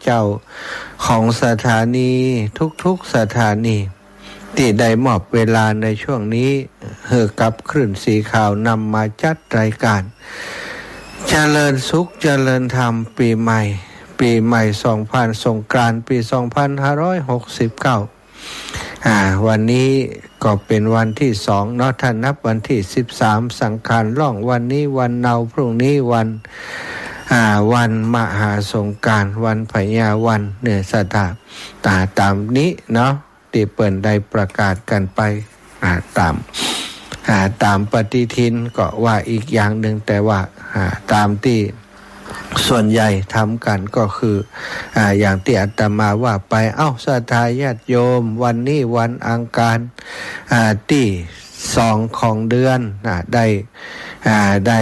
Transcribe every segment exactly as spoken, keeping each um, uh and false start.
เจ้าของสถานีทุกๆสถานี ตี้ได้มอบเวลาในช่วงนี้หื้อกับคลื่นสีขาวนำมาจัดรายการ เจริญสุขเจริญธรรมปีใหม่ ปีใหม่สองพัน สงกรานต์ปีสองพันห้าร้อยหกสิบเก้า อ่า วันนี้ก็เป๋นวันตี้สองเนาะ ถ้านับวันตี้สิบสาม สังขารล่อง วันนี้วันเนา พรุ่งนี้วัน อ่า วันมหาสงกรานต์ วันพญาวัน เนี่ย ศรัทธา ตา ต๋ามนี้เนาะ ตี้เปิ้นได้ประกาศกั๋นไป อ่า ต๋าม อ่า ต๋ามปฏิทินก็ว่าอีกอย่างนึ่ง แต่ว่า อ่า ต๋ามตี้ส่วนใหญ่ทำกั๋นก็คือ อ่า อย่างตี้อาตมาว่าไป เอ้า ศรัทธาญาติโยม วันนี้วันอังคาร อ่า ตี้สองของเดือน อ่า ได้ อ่า ได้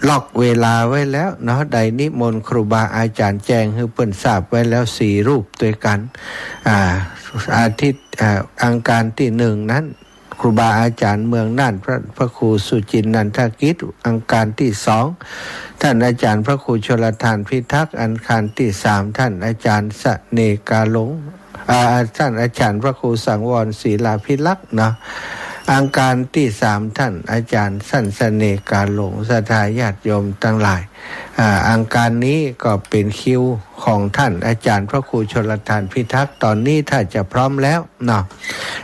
ล็อกเวลาไว้แล้วเนาะ ได้นิมนต์ครูบาอาจ๋ารย์แจ้งหื้อเปิ้นทราบไว้แล้วสี่รูปตวยกั๋น อ่า อาทิตย์ อ่า อังคารตี้หนึ่งนั้น ครูบาอาจ๋ารย์เมืองน่าน พระ พระครูสุจินนันทกิจ อังคารตี้สอง ท่านอาจ๋ารย์พระครูชลธารพิทักษ์ อังคารตี้สาม ท่านอาจ๋ารย์เสน่ห์กาหลง อ่า ท่านอาจ๋ารย์พระครูสังวรศิลาภิรักษ์เนาะ อังคารตี้สาม ท่านอาจ๋ารย์สันเสน่ห์กาหลง ศรัทธาญาติโยมตังหลาย อ่า อังคารนี้ก็เป๋นคิวของท่านอาจ๋ารย์พระครูชลธารพิทักษ์ ต๋อนนี้ถ้าจะพร้อมแล้วเนาะ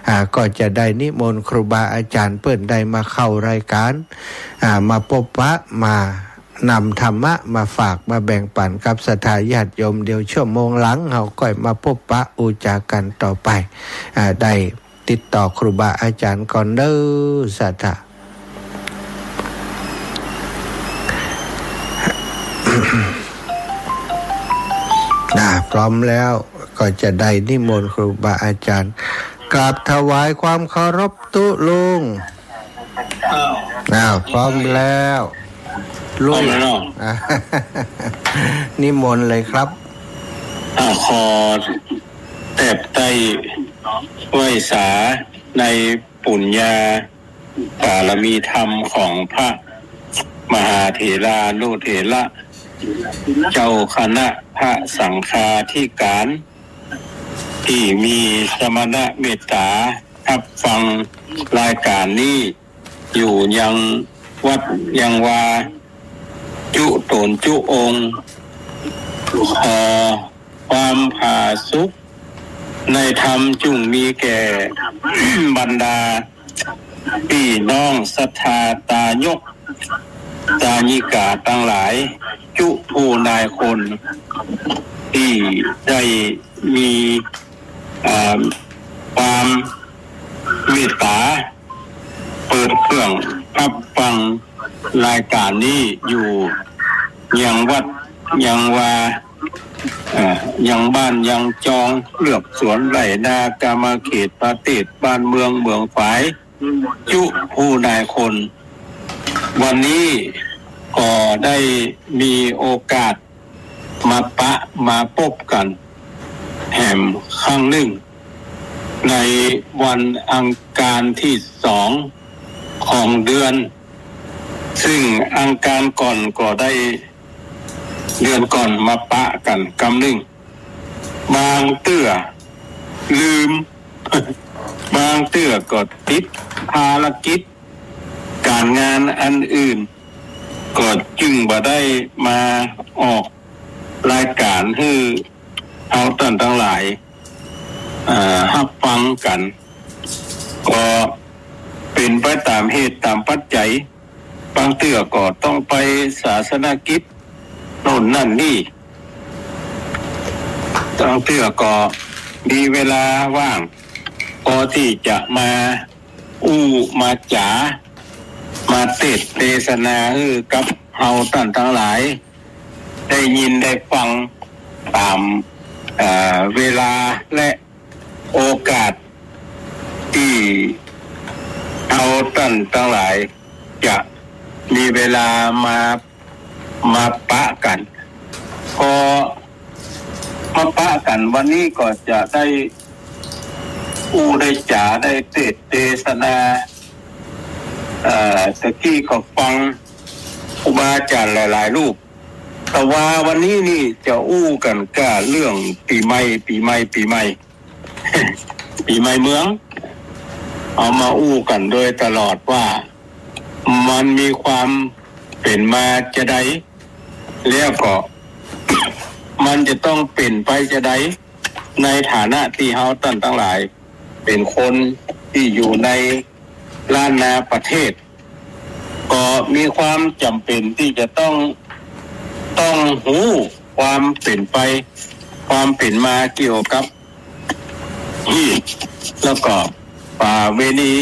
อ่า ก็จะได้นิมนต์ครูบาอาจ๋ารย์เปิ้นได้มาเข้ารายการ อ่า มาปบปะ มา นำธรรมะมาฝากมาแบ่งปั๋นกับศรัทธาญาติโยม เดี๋ยวชั่วโมงหลังเฮาก้อยมาปบปะอู้จ๋ากั๋นต่อไป อ่า ได้ติดต่อครูบาอาจ๋ารย์ก่อนเน่อ ศรัทธา อ่า พร้อมแล้วก็จะได้นิมนต์ครูบาอาจ๋ารย์ กราบถวายความเคารพตุ๊ลุง อ้าว อ้าว พร้อมแล้ว ลุง พร้อมแล้วเนาะ อ่ะ นิมนต์เลยครับ อ่ะ ขอแตบไต้ไหว้สาในปุญญาบารมีธรรมของพระมหาเถรานุเถระ เจ้าคณะพระสังฆาธิการ ตี้มีสมณะเมตต๋าฮับฟังรายการนี้ อยู่ยังวัดยังวา จุ๊ต๋นจุ๊องค์ ขอความผาสุกในธรรมจุ่งมีแก่ บรรดาปี้น้องศรัทธาตายกตายิกาตังหลาย จุ๊ผู้นายคน ตี้ได้มี อ่า ความเมตต๋า เปิดเครื่องฮับฟังรายก๋านนี้อยู่ ยังวัดยังวา เอ่อ ยังบ้านยังจอง เฮือกสวนไฮ่นา กามาเขตประเทศ บ้านเมืองเมืองฝาย จุผู้นายคน วันนี้ก็ได้มีโอกาส มาปะมาปบกั๋นแหมครั้งนึ่ง ในวันอังคารตี้สองของเดือน ซึ่งอังคารก่อนก็ได้ เดือนก่อนมาปะกั๋นกำนึ่ง บางเตื้อลืม บางเตื้อก็ติดภารกิจก๋านงานอันอื่น ก็จึงบ่ได้มาออกรายก๋านหื้อเฮาต้านตังหลาย เอ่อ ฮับฟังกั๋น ก็เป๋นไปต๋ามเหตุต๋ามปัจจัย บางเตื้อก็ต้องไปศาสนกิจโน่นนั่นนี่ บางเตื้อก็มีเวลาว่าง พอตี้จะมาอู้มาจ๋า มาเตสน์เตสนาหื้อกับเฮาต้านตังหลาย ได้ยินได้ฟังต๋าม เอ่อ เวลาและโอกาสตี้เฮาต้านตังหลายจะมีเวลามา มาปะกั๋น ก็มาปะกั๋นวันนี้ก็จะได้อู้ได้จ๋าได้เตสน์เตสนา เอ่อ ตะกี้ก็ฟังครูบาอาจ๋ารย์หลายๆ รูป แต่ว่าวันนี้นี่จะอู้กั๋นก้าเรื่องปี๋ใหม่ ปี๋ใหม่ ปี๋ใหม่ ปี๋ใหม่เมือง เอามาอู้กั๋นโดยตลอดว่า มันมีความเป๋นมาจาใด แล้วก็ มันจะต้องเป๋นไปจาใด ในฐานะตี้เฮาต้านตังหลาย เป๋นคนตี้อยู่ในล้านนาประเทศ ก็มีความจ๋ำเป๋นตี้จะต้อง ต้องฮู้ความเป๋นไป ความเป๋นมาเกี่ยวกับ ฮีต แล้วก็ประเวณี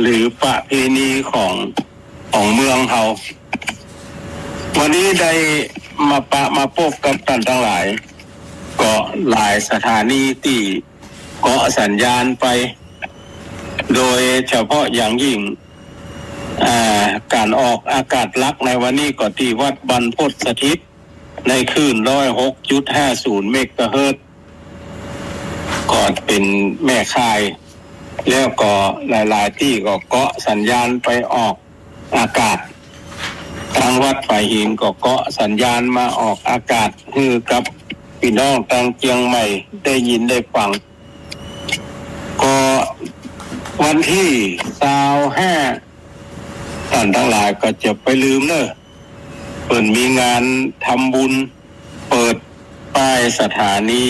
หรือประเพณีของ ของเมืองเฮา วันนี้ได้มาปะมาปบกับต้านตังหลาย ก็หลายสถานีตี้เกาะสัญญาณไป โดยเฉพาะอย่างยิ่ง อ่า ก๋านออกอากาศหลักในวันนี้ก็ตี้วัดบรรพตสถิต ในคลื่นร้อยหกจุดห้าศูนย์เมกะเฮิรตซ์ ก็เป๋นแม่ข่าย แล้วก็หลายๆ ตี้ก็เกาะสัญญาณไปออกอากาศ ตางวัดฝายหินก็เกาะสัญญาณมาออกอากาศหื้อกับปี้น้องตางเจียงใหม่ได้ยินได้ฟัง ก็วันตี้ซาวห้า ต้านตังหลายก็จะไปลืมเน่อ เปิ้นมีงานทำบุญ เปิดป้ายสถานี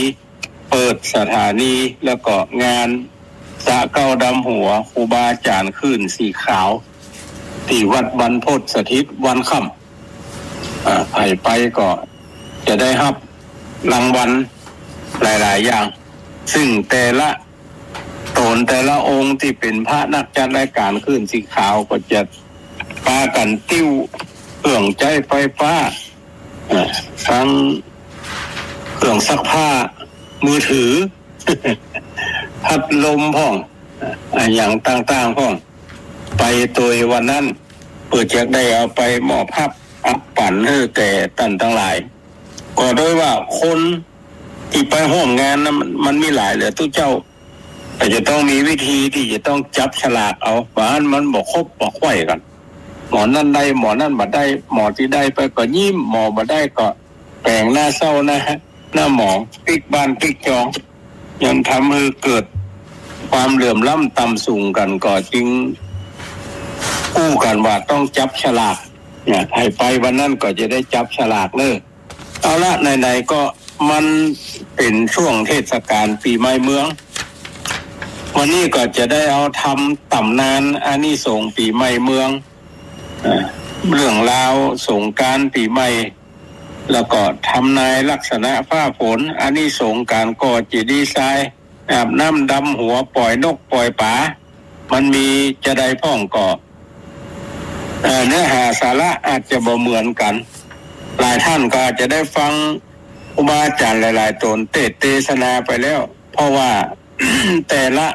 เปิดสถานี แล้วก็งานสะเก๊าดำหัวครูบาอาจ๋ารย์คลื่นสีขาว ตี้วัดบรรพตสถิตวันค่ำ อ่า ใผไปก็จะได้ฮับรางวัลหลายๆ อย่าง ซึ่งแต่ละ ต๋นแต่ละองค์ตี้เป๋นพระนักจัดรายก๋านคลื่นสีขาวก็จะปากั๋นติ้วเครื่องใจ๊ไฟฟ้า อ่า ตึงเครื่องซักผ้า มือถือ พัดลมพ่อง อ่า อะหยังต่างๆ พ่อง ไปโตยวันนั้น เปื้อจะได้เอาไปมอบฮับอับปั๋นหื้อแก่ต้านตังหลาย ก็โดยว่าคนตี้ไปฮ่วมงานนะ มัน มันมีหลายเหลือตุ๊เจ้า แต่จะต้องมีวิธีตี้จะต้องจับฉลากเอา บ่าอั้นมันบ่คบบ่ไขว่กั๋น หมอนั้นได้ หมอนั้นบ่ได้ หมอตี้ได้ไปก็ยิ้ม หมอบ่ได้ก็แป๋งหน้าเศร้าหน้า หน้าหมอง ปิ๊กบ้านปิ๊กจอง ยังทำหื้อเกิดความเหลื่อมล้ำต่ำสูงกั๋น ก็จึงอู้กั๋นว่าต้องจับฉลาก เนี่ย ใผไปวันนั้นก็จะได้จับฉลากเน่อ เอาละ ไหนๆ ก็มันเป๋นช่วงเทศกาลปี๋ใหม่เมือง วันนี้ก็จะได้เอาทำต๋ำนานอานิสงส์ปี๋ใหม่เมือง อ่า เรื่องราวสงกรานต์ปี๋ใหม่ แล้วก็ทำนายลักษณะฟ้าฝน อานิสงส์ก๋านก่อเจดีย์ทราย อาบน้ำดำหัว ป่อยนกป่อยป๋า มันมีจาใดพ่องก็ เอ่อ เนื้อหาสาระอาจจะบ่เหมือนกั๋น หลายต้านก็อาจจะได้ฟังครูบาอาจ๋ารย์หลายๆ ต๋นเตสน์เตสนาไปแล้ว เพราะว่า แต่ละ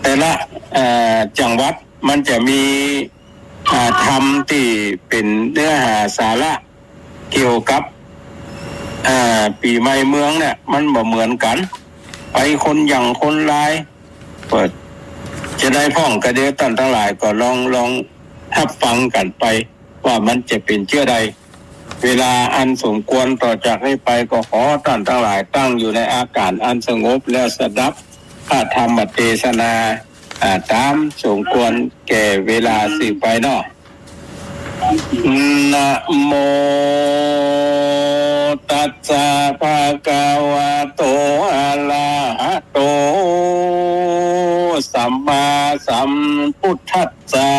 แต่ละ เอ่อ จังหวัดมันจะมี อ่า ธรรมตี้เป๋นเนื้อหาสาระเกี่ยวกับ อ่า ปี๋ใหม่เมืองเนี่ย มันบ่เหมือนกั๋น ไปคนหยังคนลาย ก็จะได้พ่องกะเดียว ต้านตังหลายก็ลอง ลองฮับฟังกั๋นไป ว่ามันจะเป๋นเจื้อใด เวลาอันสมควรต่อจากนี้ไป ก็ขอต้านตังหลายตั้งอยู่ในอาก๋านอันสงบแล้วสดับพระธรรมเตสนา อ่า ต๋ามสมควรแก่เวลาสืบไปเนาะ นะโม ตัสสะ ภะคะวะโต อะระหะโต สัมมาสัมพุทธัสสะ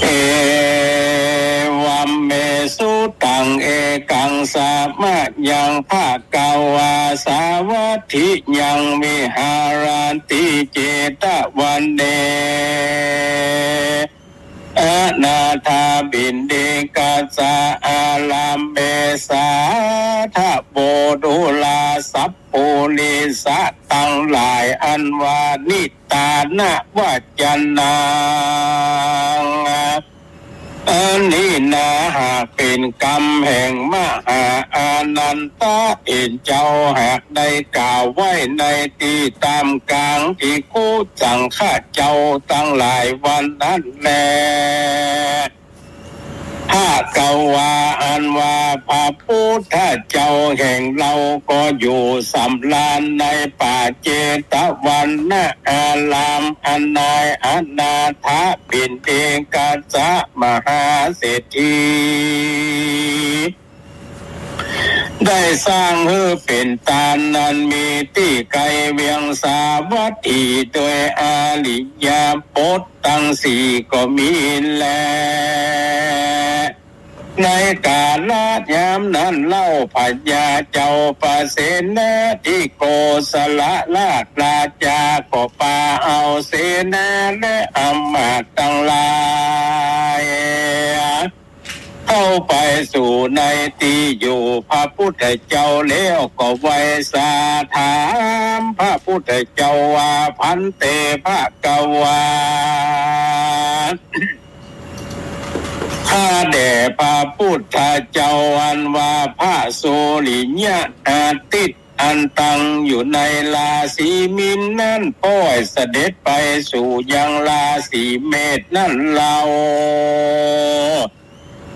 เอวัมเม สุตัง เอกัง สะมะยัง ภะคะวา สาวัตถิยัง วิหารันติ เจตะวะเน อนาถาปิณฑิกัสสะ อารามเม สาธะโว ดูราสัปปูริสะตังหลาย อันว่านิทานะวัจจนัง อันนี้นาหากเป๋นกำแห่งมหาอานันทะเถรเจ้า หากได้กล่าวไว้ในตี้ต้ามก๋างภิกขุสังฆะเจ้าตังหลายวันนั้นแล ภะคะวา อันว่าพระพุทธเจ้าแห่งเฮาก็อยู่สำราญในป่าเจตวันวนาราม อันนายอนาถปิณฑิกะมหาเศรษฐี ได้สร้างหื้อเป๋นตาน อันมีตี้ไกลเวียงสาวัตถี โดยอริยบทตังสี่ก็มีแล ในกาลยามนั้นเล่า พญาเจ้าปเสนทิโกศลราชราชา ก็ปาเอาเสนาและอำมาตย์ตังหลาย เข้าไปสู่ในตี้อยู่พระพุทธเจ้าแล้วก็ไหว้สาถามพระพุทธเจ้าว่า ภันเต ภะคะวา ข้าแด่พระพุทธเจ้า อันว่าพระสุริยะอาทิตย์อันตั้งอยู่ในราศีมีนนั้น ป้อยเสด็จไปสู่ยังราศีเมษนั้นเล่า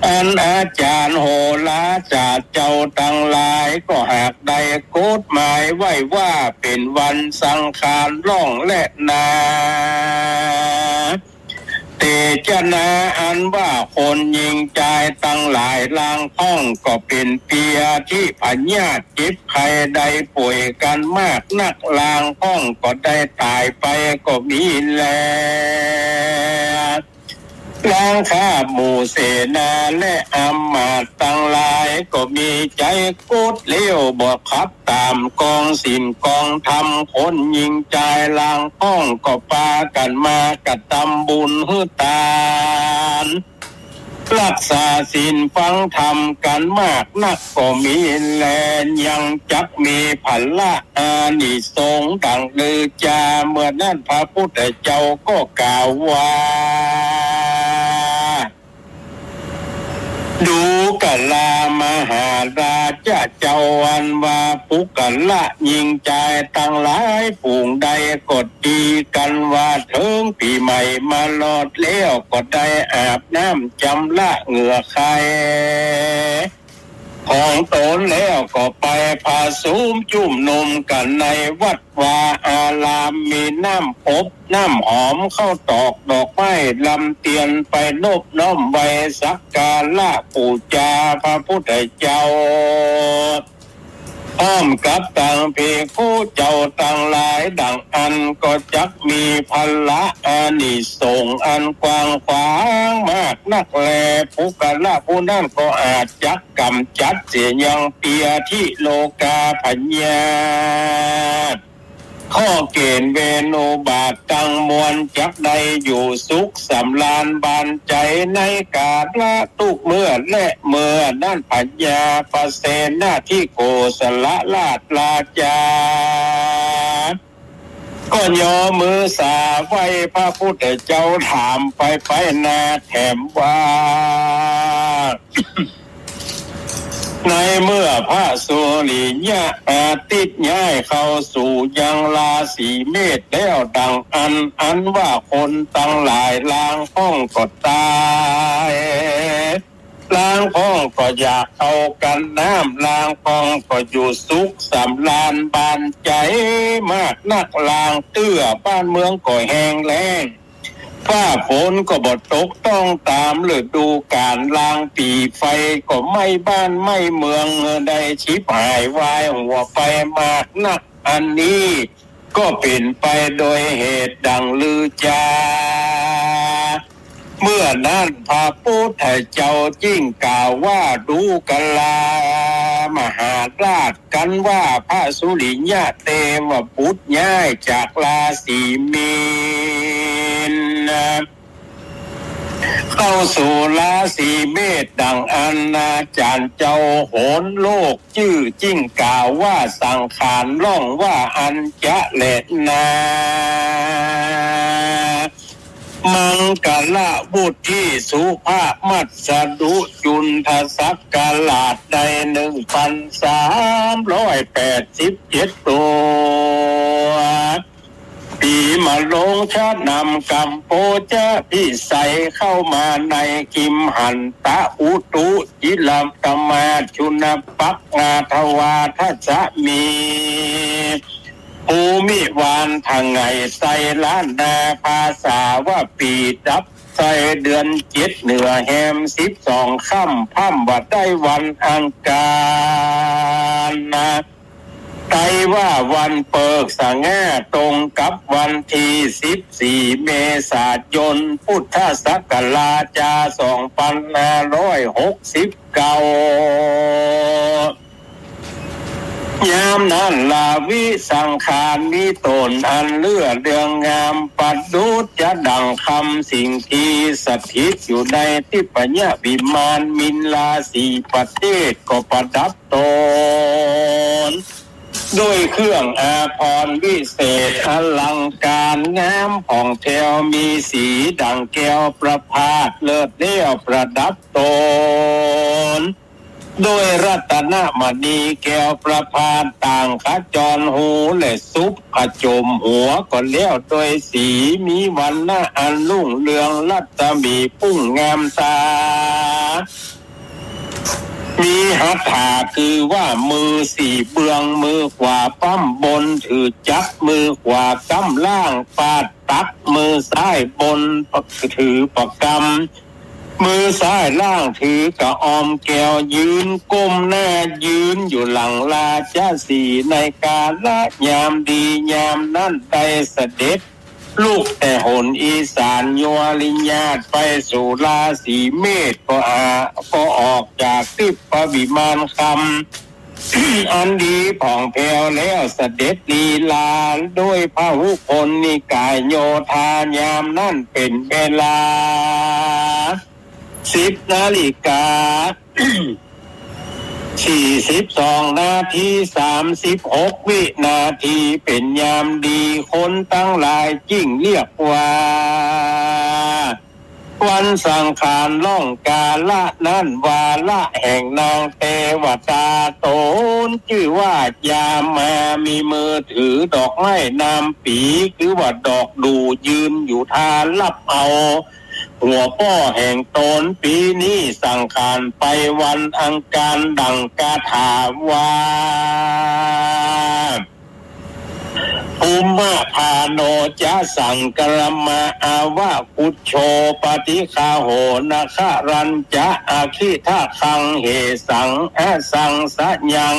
อันอาจารย์โหราศาสตร์เจ้าตังหลายก็หากได้กฎหมายไว้ว่าเป๋นวันสังขารล่องแลนา เตจนา อันว่าคนหญิงจายตังหลายลางค่องก็เป๋นเปียธิพยาธิเจ็บไข้ได้ป่วยกั๋นมากนัก ลางค่องก็ได้ต๋ายไปก็มีแล ลางข้าหมู่เสนาและอำมาตย์ตังหลายก็มีใจ๋โกรธเลี้ยวบ่ขับต๋ามกองศีลกองธรรม คนหญิงจายลางค่องก็ปากั๋นมากระตำบุญหื้อตาน รักษาศีลฟังธรรมกั๋นมากนักก็มีแล ยังจักมีผละอานิสงส์ดั่งลือจา เมื่อนั้นพระพุทธเจ้าก็กล่าวว่า ดูกรามาหาราชเจ้า อันว่าปุคคละหญิงจายตังหลายฝูงใดก็ดี กั๋นว่าเถิงปี๋ใหม่มารอดแล้วก็ได้อาบน้ำจำระเหงื่อไขของตนแล้วก็ไปผะสุมจุมนุมกั๋นในวัดวาอาราม มีน้ำอบน้ำหอม ข้าวตอกดอกไม้ลำเตียน ไปนบน้อมไหว้สักการะปู๋จาพระพุทธเจ้า พร้อมกับตังภิกขุเจ้าตังหลายดั่งอั้น ก็จักมีผละอานิสงส์อันกว้างขวางมากนักแล ปุคคละผู้นั้นก็อาจจักก๋ำจัดเสียยังเปียธิโรคาพยาธิ ข้อเกณฑ์เวรอุบาทตังมวล จักได้อยู่สุขสำราญบานใจ๋ในกาละทุกเมื่อและเมื่อนั้น พญาปเสนทิโกศลราชราชา ก็ยอมือสาไหว้พระพุทธเจ้าถามไปไปนาแถมว่า ในเมื่อพระสุริยะอาทิตย์ย้ายเข้าสู่ยังราศีเมษแล้วดั่งอั้น อันว่าคนตังหลายลางค่องก็ต๋าย ลางค่องก็อยากเข้ากั๋นน้ำ ลางค่องก็อยู่สุขสำราญบานใจ๋มากนัก ลางเตื้อบ้านเมืองก็แห้งแล้ง ฟ้าฝนก็บ่ตกต้องต๋ามฤดูก๋าล ลางปี๋ไฟก็ไหม้บ้านไหม้เมือง ได้ฉิบหายวายหัวไปมากนัก อันนี้ก็เป๋นไปโดยเหตุดั่งลือจา เมื่อนั้นพระพุทธเจ้าจึ่งกล่าวว่า ดูกรามหาราช กั๋นว่าพระสุริยะเตวบุตรย้ายจากราศีมีน เข้าสู่ราศีเมษดั่งอั้น อาจารย์เจ้าโหรโลกจื้อจึ่งกล่าวว่าสังขารล่องว่าอั้นจะแลนา มังคละวุฒิสุภมัสสดุจุลทศักราชได้หนึ่งพันสามร้อยแปดสิบเจ็ดตัว สีมาลงชะนำกัมโปจะพิสัยเข้ามาในคิมหันตะอุตุจิรัตมาจุนปักงาทวาทสมี ภูมิวานทางไงไซล้านนาภาษาวะปีดับ ไส้เดือนเจ็ดเหนือแฮมสิบสองค่ำ พ่ำว่าได้วันอังคารนะ ไตว่าวันเปิกสง่า ตรงกับวันตี้สิบสี่เมษายน พุทธศักราชจาสองปันห้าร้อยหกสิบเก้า ยามนั้นลาวิสังขารมีต๋นอันเลื่อเรืองงาม ประดุจจะดั่งคำสิงห์ตี้สถิตอยู่ในทิพยวิมาน มิลลาสีประเทศก็ประดับต๋น ด้วยเครื่องอาภรณ์วิเศษอลังการงามผ่องแผ้ว มีสีดั่งแก้วประภาสเลิศแล้วประดับต๋น ด้วยรัตนมณีแก้วประภาสต่างขจรหูและสุบขจมหัวก็แล้วโดยสี มีวรรณะอันรุ่งเรืองรัศมีพุ่งงามตา มีหัตถาคือว่ามือสี่เบื้อง มือขวาป้ำบนถือจักร มือขวาก้ำล่างปาดตัก มือซ้ายบนถือประกำ มือซ้ายล่างถือกระออมแก้ว ยืนก้มหน้ายืนอยู่หลังราชสีห์ ในกาละยามดียามนั้นได้เสด็จลุกแต่หนอีสาน ยวริญาตไปสู่ราศีเมษ ก็อา ก็ออกจากทิพยวิมานคำ อันดีผ่องแผ้วแล้วเสด็จลีลาด้วยพหุพลนิกายโยธา ยามนั้นเป๋นเวลาสิบนาฬิกาสี่สิบสองนาทีสามสิบหกวินาที เป๋นยามดี คนตังหลายจึ่งเรียกว่า วันสังขารล่องกาละนั้น วาระแห่งนางเตวดาต๋นจื้อว่ายามา มีมือถือดอกไม้นามปี คือว่าดอกดู่ ยืนอยู่ท่ารับเอาหัวป้อแห่งต๋น ปีนี้สังขารไปวันอังคาร ดั่งคาถาว่า ภุมมะพาโนจะสังครมะ อวะคุจโช ปะฏิคาโห นะคะรัญจะ อะคิทะคัง เหสัง อะสังสะยัง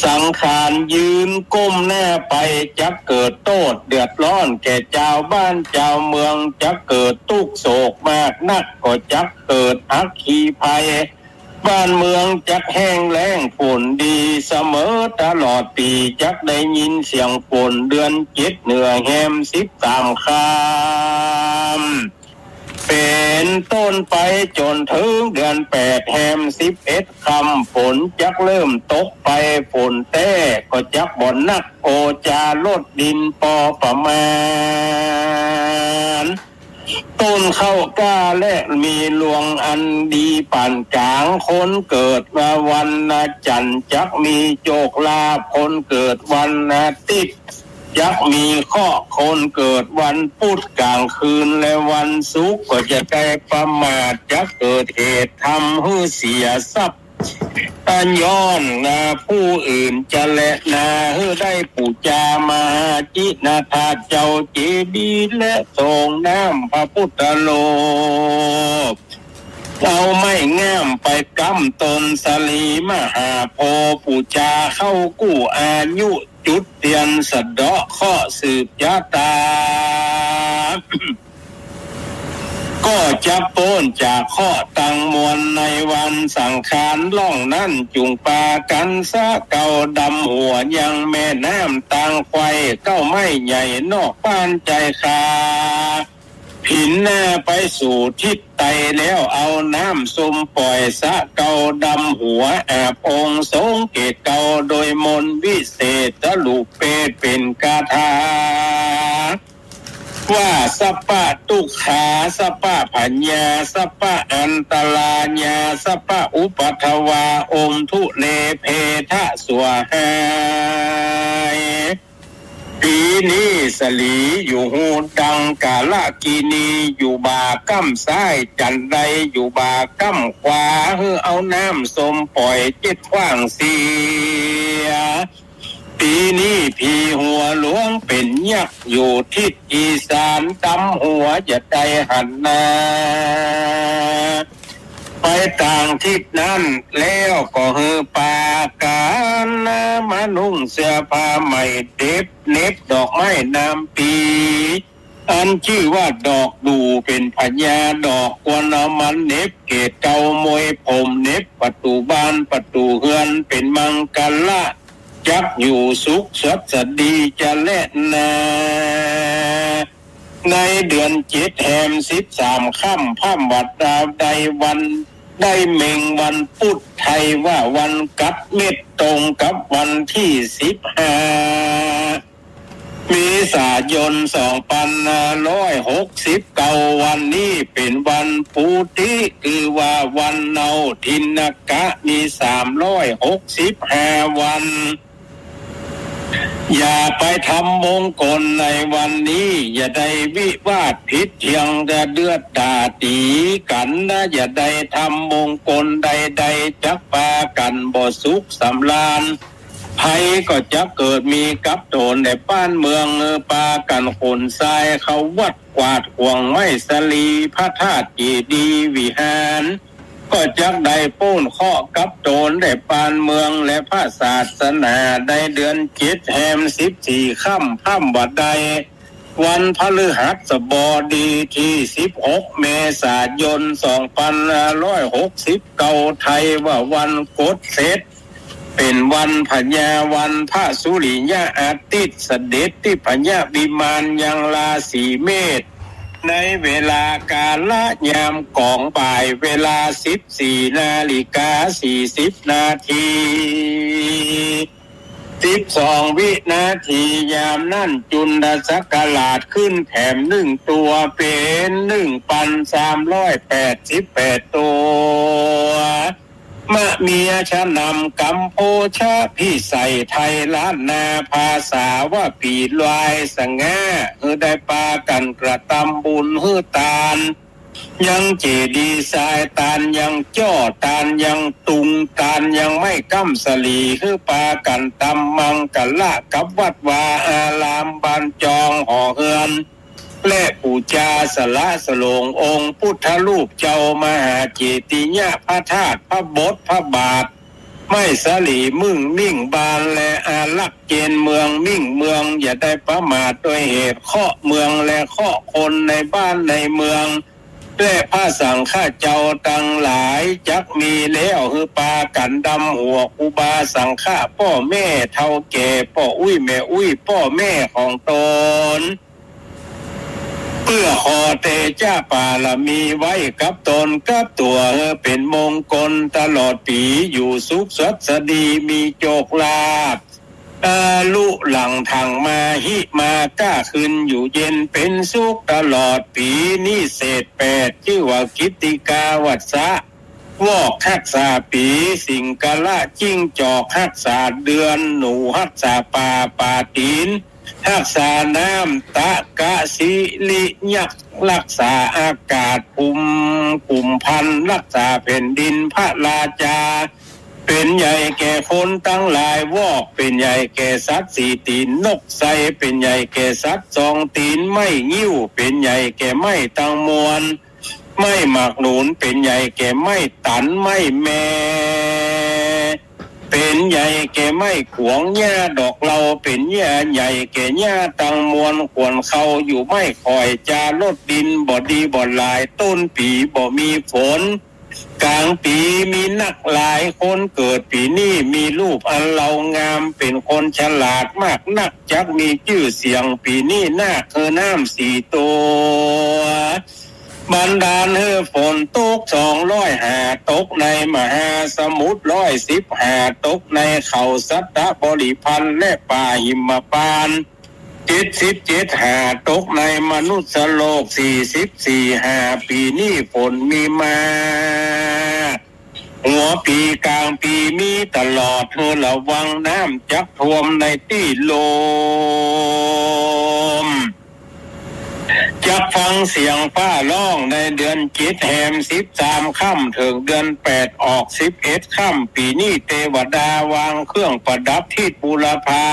สังขารยืนก้มหน้าไป จักเกิดโต้ษเดือดร้อนแก่จาวบ้านจาวเมือง จักเกิดตุ๊กข์โศกมากนัก ก็จักเกิดอัคคีภัย บ้านเมืองจักแห้งแล้งฝนดีเสมอตลอดปี๋ จักได้ยินเสียงฝน เดือนเจ็ดเหนือแฮมสิบสามค่ำ เป๋นต้นไปจ๋นเถิงเดือนแปดแฮมสิบเอ็ดค่ำ ฝนจักเริ่มตกไป ฝนแต๊ก็จักบ่หนัก โอจาลดดินปอประมาณ ต้นข้าวกล้าและมีรวงอันดีปานก๋าง คนเกิดวันจันทร์จักมีโจคลาภ คนเกิดวันอาทิตย์จักมีเคราะห์ คนเกิดวันพุธก๋างคืนและวันศุกร์ก็จะได้ประมาท จักเกิดเหตุทำหื้อเสียทรัพย์ อันย้อนนาผู้อื่นจะแลนา หื้อได้ปู๋จามหาจินนาถเจ้าเจดีย์และโถงน้ำพระพุทธรูป เอาไม้ง่ามไปก๊ำต้นสะหลีมหาโพธิ์ ปู๋จาเข้ากู้อายุ จุดเตียนสะเดาะเคราะห์สืบจะตา ก็จะป๊นจากเคราะห์ตังมวล ในวันสังขารล่องนั้น จุ่งปากั๋นสะเกาดำหัวยังแม่น้ำตางไคว่ เก๊าไม้ใหญ่นอกบ้านใจ๋คา ผินหน้าไปสู่ทิศใต้แล้วเอาน้ำซุมป่อยสะเกาดำหัว อาบองค์สงเกตเกาโดยมนต์วิเศษ สรุปเปเป๋นคาถา ว่า สัพพะตุ๊กขา สัพพะพยา สัพพะอันตรายา สัพพะอุปัทวา องค์ทุเลเพทะสวาหาย ปี๋นี้สะหลีอยู่ฮูดังกาลกิณี อยู่บ่าก้ำซ้าย จั๋นไดอยู่บ่าก้ำขวา หื้อเอาน้ำส้มป่อยเจ็ดขว้างเสีย ปี๋นี้ผีหัวหลวงเป๋นยักษ์ อยู่ทิศอีสาน ต๋ำหัวจะได้หันหน้าไปตางทิศนั้น แล้วก็หื้อปากั๋นมานุ่งเสื้อผ้าใหม่ เด็บเหน็บดอกไม้น้ำปี อันจื้อว่าดอกดู่ เป๋นพญาดอก ควรเอามาเหน็บเกศเกลามวยผม เหน็บประตู๋บ้านประตู๋เฮือน เป๋นมังคละ จักอยู่สุขสวัสดีจะแลนา ในเดือนเจ็ดแฮมสิบสามค่ำ พร่ำว่าดาวได้วัน ได้เม็งวันปุ๊ด ไทยว่าวันกัดเม็ด ตรงกับวันตี้สิบห้า เมษายน สองปันห้าร้อยหกสิบเก้า วันนี้เป๋นวันปูติ คือว่าวันเนา ทินกะมีสามร้อยหกสิบห้าวัน อย่าไปทำมงคลในวันนี้ อย่าได้วิวาทผิดเถียง เดือดด่าตี๋กั๋นนะ อย่าได้ทำมงคลใดๆ จักปากั๋นบ่สุขสำราญ ภัยก็จักเกิดมีกับต๋นและบ้านเมือง เออ ปากั๋นขนทรายเข้าวัด กวาดข่วงไม้สะหลี พระธาตุเจดีย์วิหาร ก็จักได้ป๊นเคราะห์กับต๋นและบ้านเมืองและพระศาสนา ในเดือนเจ็ดแฮมสิบสี่ค่ำ พร่ำว่าได้วันพฤหัสบดีตี้สิบหก เมษายน สองปันห้าร้อยหกสิบเก้า ไทยว่าวันกดเสร็จ เป๋นวันพญาวัน พระสุริยะอาทิตย์เสด็จทิพยวิมานยังราศีเมษ ในเวลากาละยามก๋องบ่าย เวลาสิบสี่นาฬิกาสี่สิบนาที สิบสองวินาที ยามนั้นจุลศักราชขึ้นแถมนึ่งตั๋ว เป๋นนึ่งปันสามร้อยแปดสิบแปดตั๋ว มะเมียชะนำกำโพชะพิไสไทยล้านนา ภาษาว่าปี๋ลายสง่า หื้อได้ปากั๋นกระตำบุญหื้อตาน ยังเจดีย์ทราย ตานยังจ้อ ตานยังตุง ตานยังไม้ก้ำสะหลี หื้อปากั๋นตำมังคละกับวัดวาอาราม บ้านจองหอเฮือน และปู๋จาสละสลงองค์พุทธรูปเจ้ามหาเจติยะ พระธาตุ พระโบสถ์ พระบาท ไม้สะหลี มึ่งมิ่งบาน และอารักษ์เจนเมือง มิ่งเมือง อย่าได้ประมาท โดยเหตุเคราะห์เมือง และเคราะห์คนในบ้านในเมือง และพระสังฆะเจ้าตังหลาย จักมีแล้ว หื้อปากั๋นดำหัวครูบาสังฆะ ป้อแม่เฒ่าแก่ ป้ออุ๊ยแม่อุ๊ย ป้อแม่ของต๋น เปื้อขอเตจะปารมีไว้กับต๋นกับตั๋ว หื้อเป๋นมงคลตลอดปี๋ อยู่สุขสวัสดีมีโจคลาภ อายุหลังถังมา หิมาก้าขึ้นอยู่เย็นเป๋นสุขตลอดปี๋ นิเศษแปด จื้อว่ากิตติกาวัสสะ วอกฮักษาปี๋ สิงคละ จิ้งจอกฮักษาเดือน หนูฮักษาป่า ปาตี๋นฮักษาน้ำ ตะกะสิริยักษ์ฮักษาอากาศ กุม กุมภัณฑ์ฮักษาแผ่นดิน พระราชาเป๋นใหญ่แก่คนตังหลาย วอกเป๋นใหญ่แก่สัตว์สี่ตี๋น นกไซเป๋นใหญ่แก่สัตว์สองตี๋น ไม้งิ้วเป๋นใหญ่แก่ไม้ตังมวล ไม้หมากหนุนเป๋นใหญ่แก่ไม้ตัน ไม้แม่เป๋นใหญ่แก่ไม้ขวง หญ้าดอกเลาเป๋นใหญ่แก่หญ้าตังมวล ขวนเข้าอยู่ไม้ข่อย จารถดินบ่ดีบ่หลาย ต้นปี๋บ่มีฝน ก๋างปี๋มีนักหลาย คนเกิดปี๋นี้มีรูปอันเลางาม เป๋นคนฉลาดมากนัก จักมีจื้อเสียงปี๋นี้นัก หื้อน้ำสี่ตั๋ว บันดาลหื้อฝนตกสองร้อยห้า ตกในมหาสมุทรร้อยสิบห้า ตกในเขาสัตตบริพันธ์และป่าหิมพานต์เจ็ดสิบเจ็ดหา ตกในมนุษย์โลกสี่สิบสี่หา ปี๋นี้ฝนมีมาก หัวปี๋ก๋างปี๋มีตลอด หื้อระวังน้ำจักท่วมในตี้ลุ่ม จักฟังเสียงฟ้าฮ้องในเดือนเจ็ดแฮมสิบสามค่ำ เถิงเดือนแปดออกสิบเอ็ดค่ำ ปี๋นี้เตวดาวางเครื่องประดับทิศบูรพา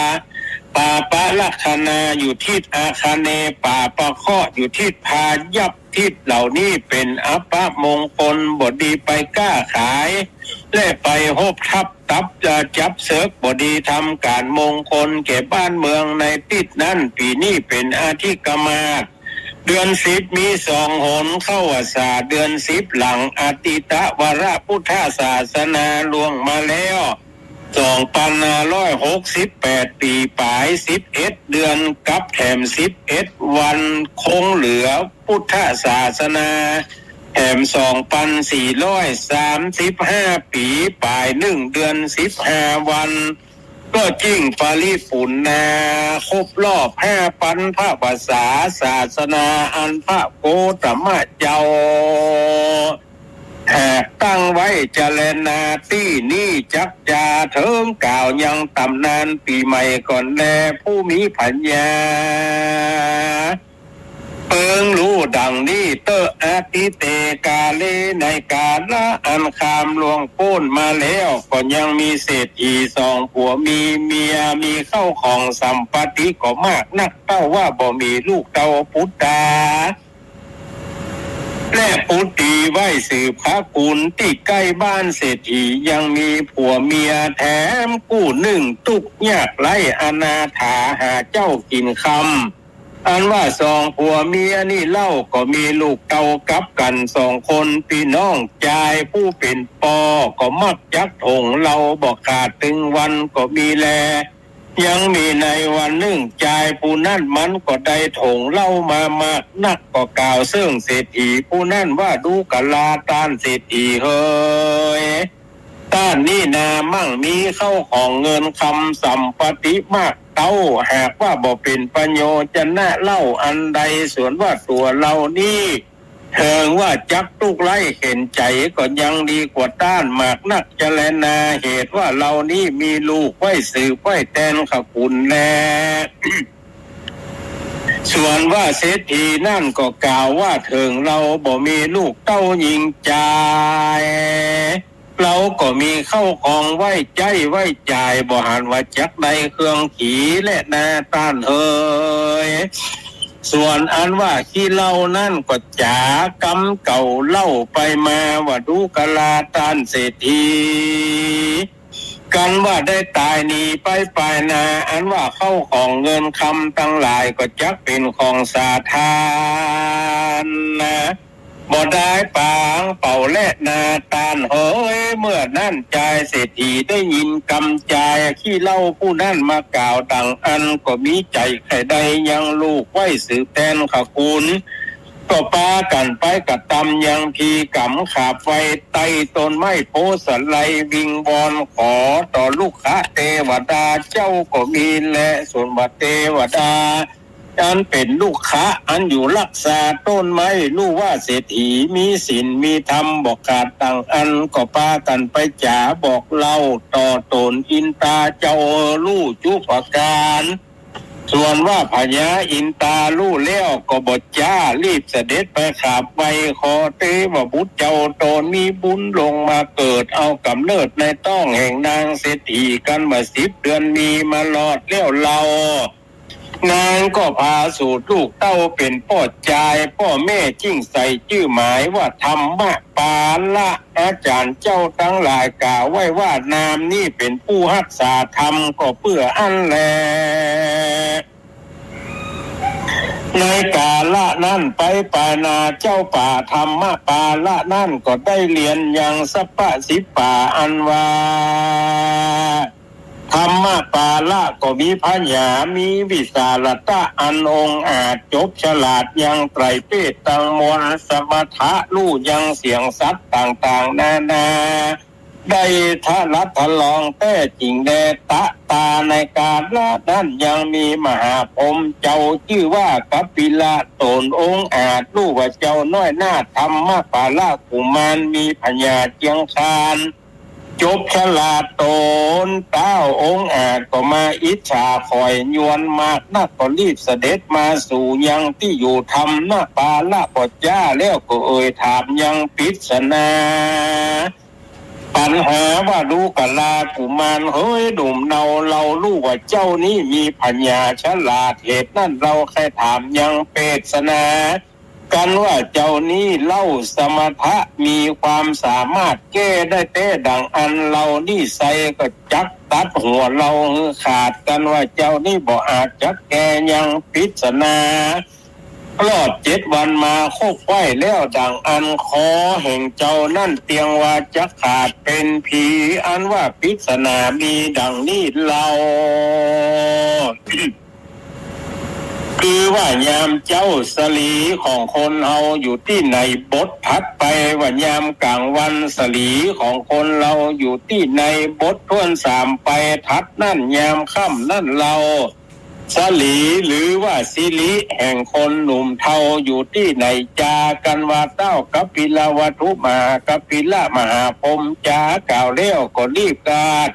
ปาปะลักขณาอยู่ทิศอาคเนย์ ปาปะเคราะห์อยู่ทิศพายัพ ทิศเหล่านี้เป๋นอัปมงคล บ่ดีไปก๊าขาย และไปฮบทัพตับ จับเสิก บ่ดีทำก๋านมงคลแก่บ้านเมืองในทิศนั้น ปี๋นี้เป๋นอธิกมาส เดือนสิบมีสองหน เข้าพรรษาเดือนสิบหลัง อตีตวรพุทธศาสนาล่วงมาแล้ว สองปันห้าร้อยหกสิบแปด ปี๋ป๋าย สิบเอ็ดเดือนกับแถมสิบเอ็ดวัน คงเหลือพุทธศาสนาแถมสองปันสี่ร้อยสามสิบห้าปี๋ป๋าย นึ่งเดือนสิบห้าวัน ก็จึงปริปุณณา ครบรอบห้าปันพระพรรษาศาสนา อันพระโคตมะเจ้า หากตั้งไว้เจรนาตี้นี้ จักจาเถิงกล่าวยังต๋ำนานปี๋ใหม่ก่อนแล ผู้มีปัญญาเปิงฮู้ดังนี้เต๊อะ อตีเตกาเล ในกาละอันข้ามล่วงป๊นมาแล้ว ก็ยังมีเศรษฐีสองผัวมีเมีย มีเข้าของสัมปัตติก็มากนัก เต้าว่าบ่มีลูกเต้าปุตตา และปุตตรีไว้สืบพระกุล ตี้ใก้บ้านเศรษฐียังมีผัวเมียแถมกู้นึ่ง ตุ๊กข์ยากไร้อนาถาหาเจ๊ากิ๋นค่ำ อันว่าสองผัวเมียนี้เล่าก็มีลูกเต้ากับกั๋นสองคนปี้น้อง จายผู้เป๋นป้อก็มักจักถงเหล้าบ่ขาดตึงวันก็มีแล ยังมีในวันนึ่ง จายผู้นั้นมันก็ได้ถงเหล้ามามากนัก ก็กล่าวเซิ่งเศรษฐีผู้นั้นว่า ดูกราต้านเศรษฐีเหย ต้านนี้นามั่งมีเข้าของเงินคำสัมปัตติมากเต้า หากว่าบ่เป๋นประโยชนะเล่าอันใด ส่วนว่าตั๋วเฮานี้ เถิงว่าจักตุ๊กข์ไร้เข็ญใจ๋ ก็ยังดีกว่าต้านมากนัก เจรนา เหตุว่าเฮานี้มีลูกไว้สืบไว้แตนขกุลแล ส่วนว่าเศรษฐีนั้นก็กล่าวว่า เถิงเฮาบ่มีลูกเต้าญิงจาย เฮาก็มีเข้าของไว้ใจ๊ไว้จ่าย บ่หันว่าจักได้เครื่องขีแลนาต้านเหย ส่วนอันว่าขี้เหล้านั้นก็จ๋ากำเก่าเล่าไปมาว่า ดูกราต้านเศรษฐี กันว่าได้ต๋ายหนีไปปายหน้า อันว่าเข้าของเงินคำตังหลายก็จักเป๋นของสาธารณะ บ่ได้ปางเป่าแลนาต้านเหย เมื่อนั้นจายเศรษฐีได้ยินกำจายขี้เหล้าผู้นั้นมากล่าวดังอั้น ก็มีใจ๋ใค่ได้ยังลูกไว้สืบแตนขกุล ก็ปากั๋นไปกระตำยังพีก๋ำขาบไว้ใต้ต้นไม้โพธิ์สาไล วิงวอนขอต่อลุกขะเตวดาเจ้าก็มีแล ส่วนว่าเตวดา อันเป๋นลุกขะอันอยู่ฮักษาต้นไม้ ฮู้ว่าเศรษฐีมีศีลมีธรรมบ่ขาดตังอัน ก็ปากั๋นไปจ๋าบอกเล่าต่อต๋นอินตาเจ้าฮู้จุ๊ประก๋าน ส่วนว่าพญาอินตาฮู้แล้วก็บ่จ๊า รีบเสด็จไปขาบไว้ ขอเตวบุตรเจ้าต๋นมีบุญลงมาเกิดเอาก๋ำเนิดในต๊องแห่งนางเศรษฐีกั๋นมาสิบเดือนมีมารอดแล้วเล่า นางก็ผาสูติลูกเต้าเป๋นป้อจาย ป้อแม่จึงใส่จื้อหมายว่าธรรมปาละ อาจ๋ารย์เจ้าตังหลายกล่าวไว้ว่านามนี้เป๋นผู้ฮักษาธรรม ก็เปื้ออั้นแล ในกาละนั้นไปปายหน้าเจ้าป่าธรรมปาละนั้นก็ได้เฮียนยังสัพพะสิบป่าอันว่า ธรรมปาละก็มีผญา มีวิสาละตะอันองอาจ จบฉลาดยังไตรเพศตังมวล สมถะฮู้ยังเสียงสัตว์ต่างๆ นานา ได้ทะลัดทะลองแต๊จิ่งแล ตะตาในกาละนั้นยังมีมหาพรหมเจ้าจื้อว่ากัปปิละโตนองอาจ ฮู้ว่าเจ้าน้อยนาถธรรมปาละกุมารมีผญาเจียงคาน จบฉลาดโตน ต้าวองอาจก็มาอิจฉาขอยยวนมากนัก ก็รีบเสด็จมาสู่ยังตี้อยู่ธรรมปาละบ่จ้า แล้วก็เอ่ยถามยังปริศนา ปัญหาว่า ดูกรากุมารเหยหนุ่มเนา เฮาฮู้ว่าเจ้านี้มีผญาฉลาด เหตุนั้นเฮาใค่ถามยังปริศนา กันว่าเจ้านี้เล่าสมรรถะมีความสามารถแก้ได้แต๊ดั่งอั้น เฮานี้ไซก็จักตัดหัวเฮาหื้อขาด กันว่าเจ้านี้บ่อาจจักแก้ยังปริศนา รอดเจ็ดวันมาครบไว้แล้วดั่งอั้น คอแห่งเจ้านั้นเตียงว่าจักขาดเป๋นผี อันว่าปริศนามีดั่งนี้เล่า คือว่ายามเจ๊าสลีของคนเฮาอยู่ตี้ไหน บทถัดไปว่ายามก๋างวัน สลีของคนเฮาอยู่ตี้ไหน บทถ้วนสามไป ถัดนั้นยามค่ำนั้นเล่า สลีหรือว่าสิริแห่งคนหนุ่มเฒ่าอยู่ตี้ไหนจา กันว่าต้าวกัปปิลวัตถุมหากัปปิละมหาพรหมจากล่าวแล้วก็รีบกาด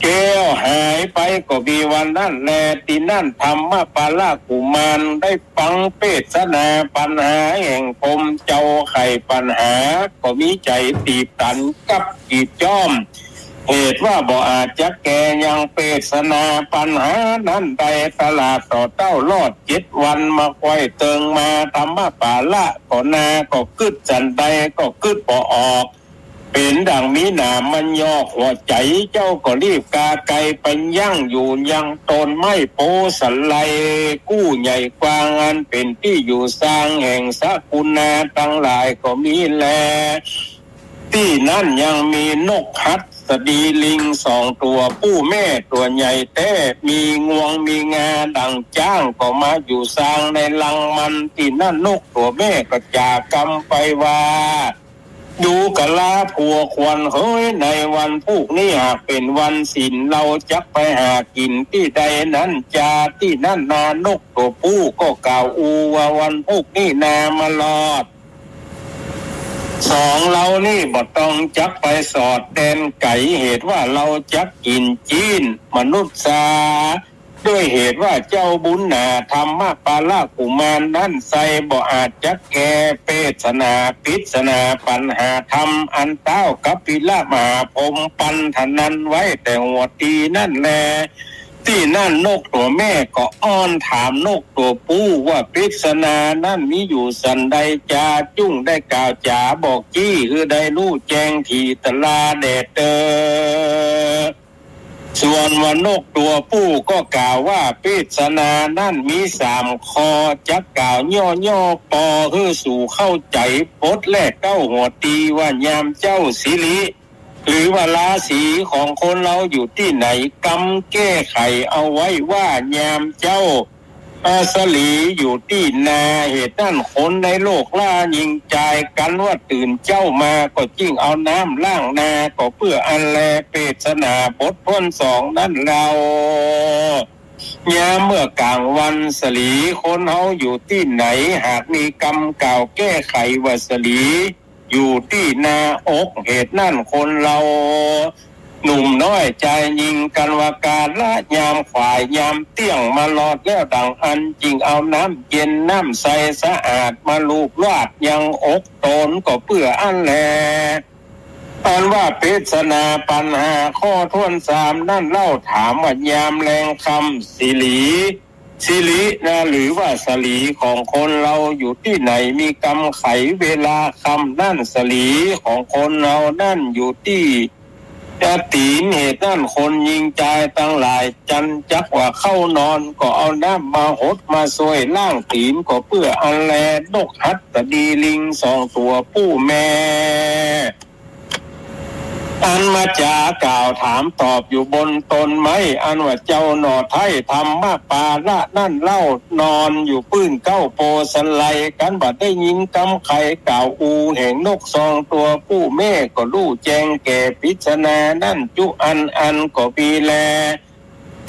แก้วหายไปก็มีวันนั้นแล ตี้นั้นธรรมปาละกุมารได้ฟังเปสนาปัญหาแห่งพรหมเจ้าไขปัญหา ก็มีใจ๋ตีบตันกับกีดจ้อม เหตุว่าบ่อาจจะแก้ยังเปสนาปัญหานั้นได้ ตลาดต่อเต้ารอดเจ็ดวันมาไขว่เติงมา ธรรมปาละก็นาก็กึ๊ดสันใดก็กึ๊ดบ่ออก เป๋นดั่งมีหนามมันยอกหัวใจ๋ เจ้าก็รีบกาไกไปยั้งอยู่ยังต้นไม้โพธิ์สันไล กู้ใหญ่กว้างอันเป๋นตี้อยู่ซางแห่งสกุณาตังหลายก็มีแล ตี้นั้นยังมีนกหัสดีลิงสองตั๋ว ผู้แม่ตั๋วใหญ่แต๊ มีงวงมีงาดั่งจ๊างก็มาอยู่ซางในรังมัน ตี้นั้นนกตั๋วแม่ก็จ๋ากำไปว่า ดูกราผัวควรเหย ในวันพูกนี้หากเป๋นวันศีล เฮาจักไปหากิ๋นตี้ใดนั้นจา ตี้นั้นนานกตั๋วผู้ก็กล่าวอู้ว่า วันพูกนี้นามาลอด สองเฮานี้บ่ต้องจักไปสอดแดนไก๋ เหตุว่าเฮาจักกิ๋นจี๊นมนุษย์สา ด้วยเหตุว่าเจ้าบุญหนาธรรมปาละกุมารนั้นไซบ่อาจจักแก้เปสนาปริศนาปัญหาธรรมอันต้าวกัปปิละมหาพรหมปันถนันไว้แต่หัวตี้นั้นแล ตี้นั้นนกตั๋วแม่ก็อ้อนถามนกตั๋วผู้ว่าปริศนานั้นมีอยู่สันใดจา จุ่งได้กล่าวจ๋าบอกจี้หื้อได้ฮู้แจ้งถี่ตะลาแด่เต๊อ ส่วนว่านกตั๋วผู้ก็กล่าวว่าปริศนานั้นมีสามข้อ จักกล่าวย่อๆ ปอหื้อสูเข้าใจ๋ บทแรกเต้าหัวตี้ว่ายามเจ้าสิริ หรือว่าราศีของคนเฮาอยู่ตี้ไหน กำแก้ไขเอาไว้ว่ายามเจ้า อา สลีอยู่ตี้นา เหตุนั้นคนในโลกล้ายิงจายกั๋นว่าตื่นเจ๊ามาก็จิ่งเอาน้ำล้างนา ก็เปื้ออั้นแล เปสนาบทถ้วนสองนั้นเล่า ยามเมื่อกลางวันสลีคนเฮาอยู่ตี้ไหน หากมีกำกล่าวแก้ไขว่าสลี อยู่ตี้หน้าอก เหตุนั้นคนเฮาหนุ่มน้อยจายญิงกั๋นว่ากาละยามขวายยามเตี้ยงมาลอดแล้วดั่งอั้น จิ่งเอาน้ำเย็นน้ำใสสะอาดมาลูบลาดยังอกต๋นก็เปื้ออั้นแล อันว่าปริศนาปัญหาข้อถ้วนสามนั้นเล่า ถามว่ายามแลงค่ำสลี สลีนา หรือว่าสลีของคนเฮาอยู่ตี้ไหน มีกำไขเวลาค่ำนั้น สลีของคนเฮานั้นอยู่ตี้จะตี๋น เหตุนั้นคนยิงจายตังหลายจันจักว่าเข้านอน ก็เอาน้ำมาหดมาซ่วยล้างตี๋น ก็เปื้ออั้นแล นกหัสดีลิงสองตั๋วผู้แม่ อันมาจ๋ากล่าวถามตอบอยู่บนต้นไม้ อันว่าเจ้าหน่อไท้ธรรมปาละนั้นเล่า นอนอยู่ปื้นเก๊าโปสะไล กัณว่าได้ยินกำใค่กล่าวอู้แห่งนกสองตั๋ว กู้แม่ก็ฮู้แจ้งแก้ปริศนานั้นจุอันอันก็มีแล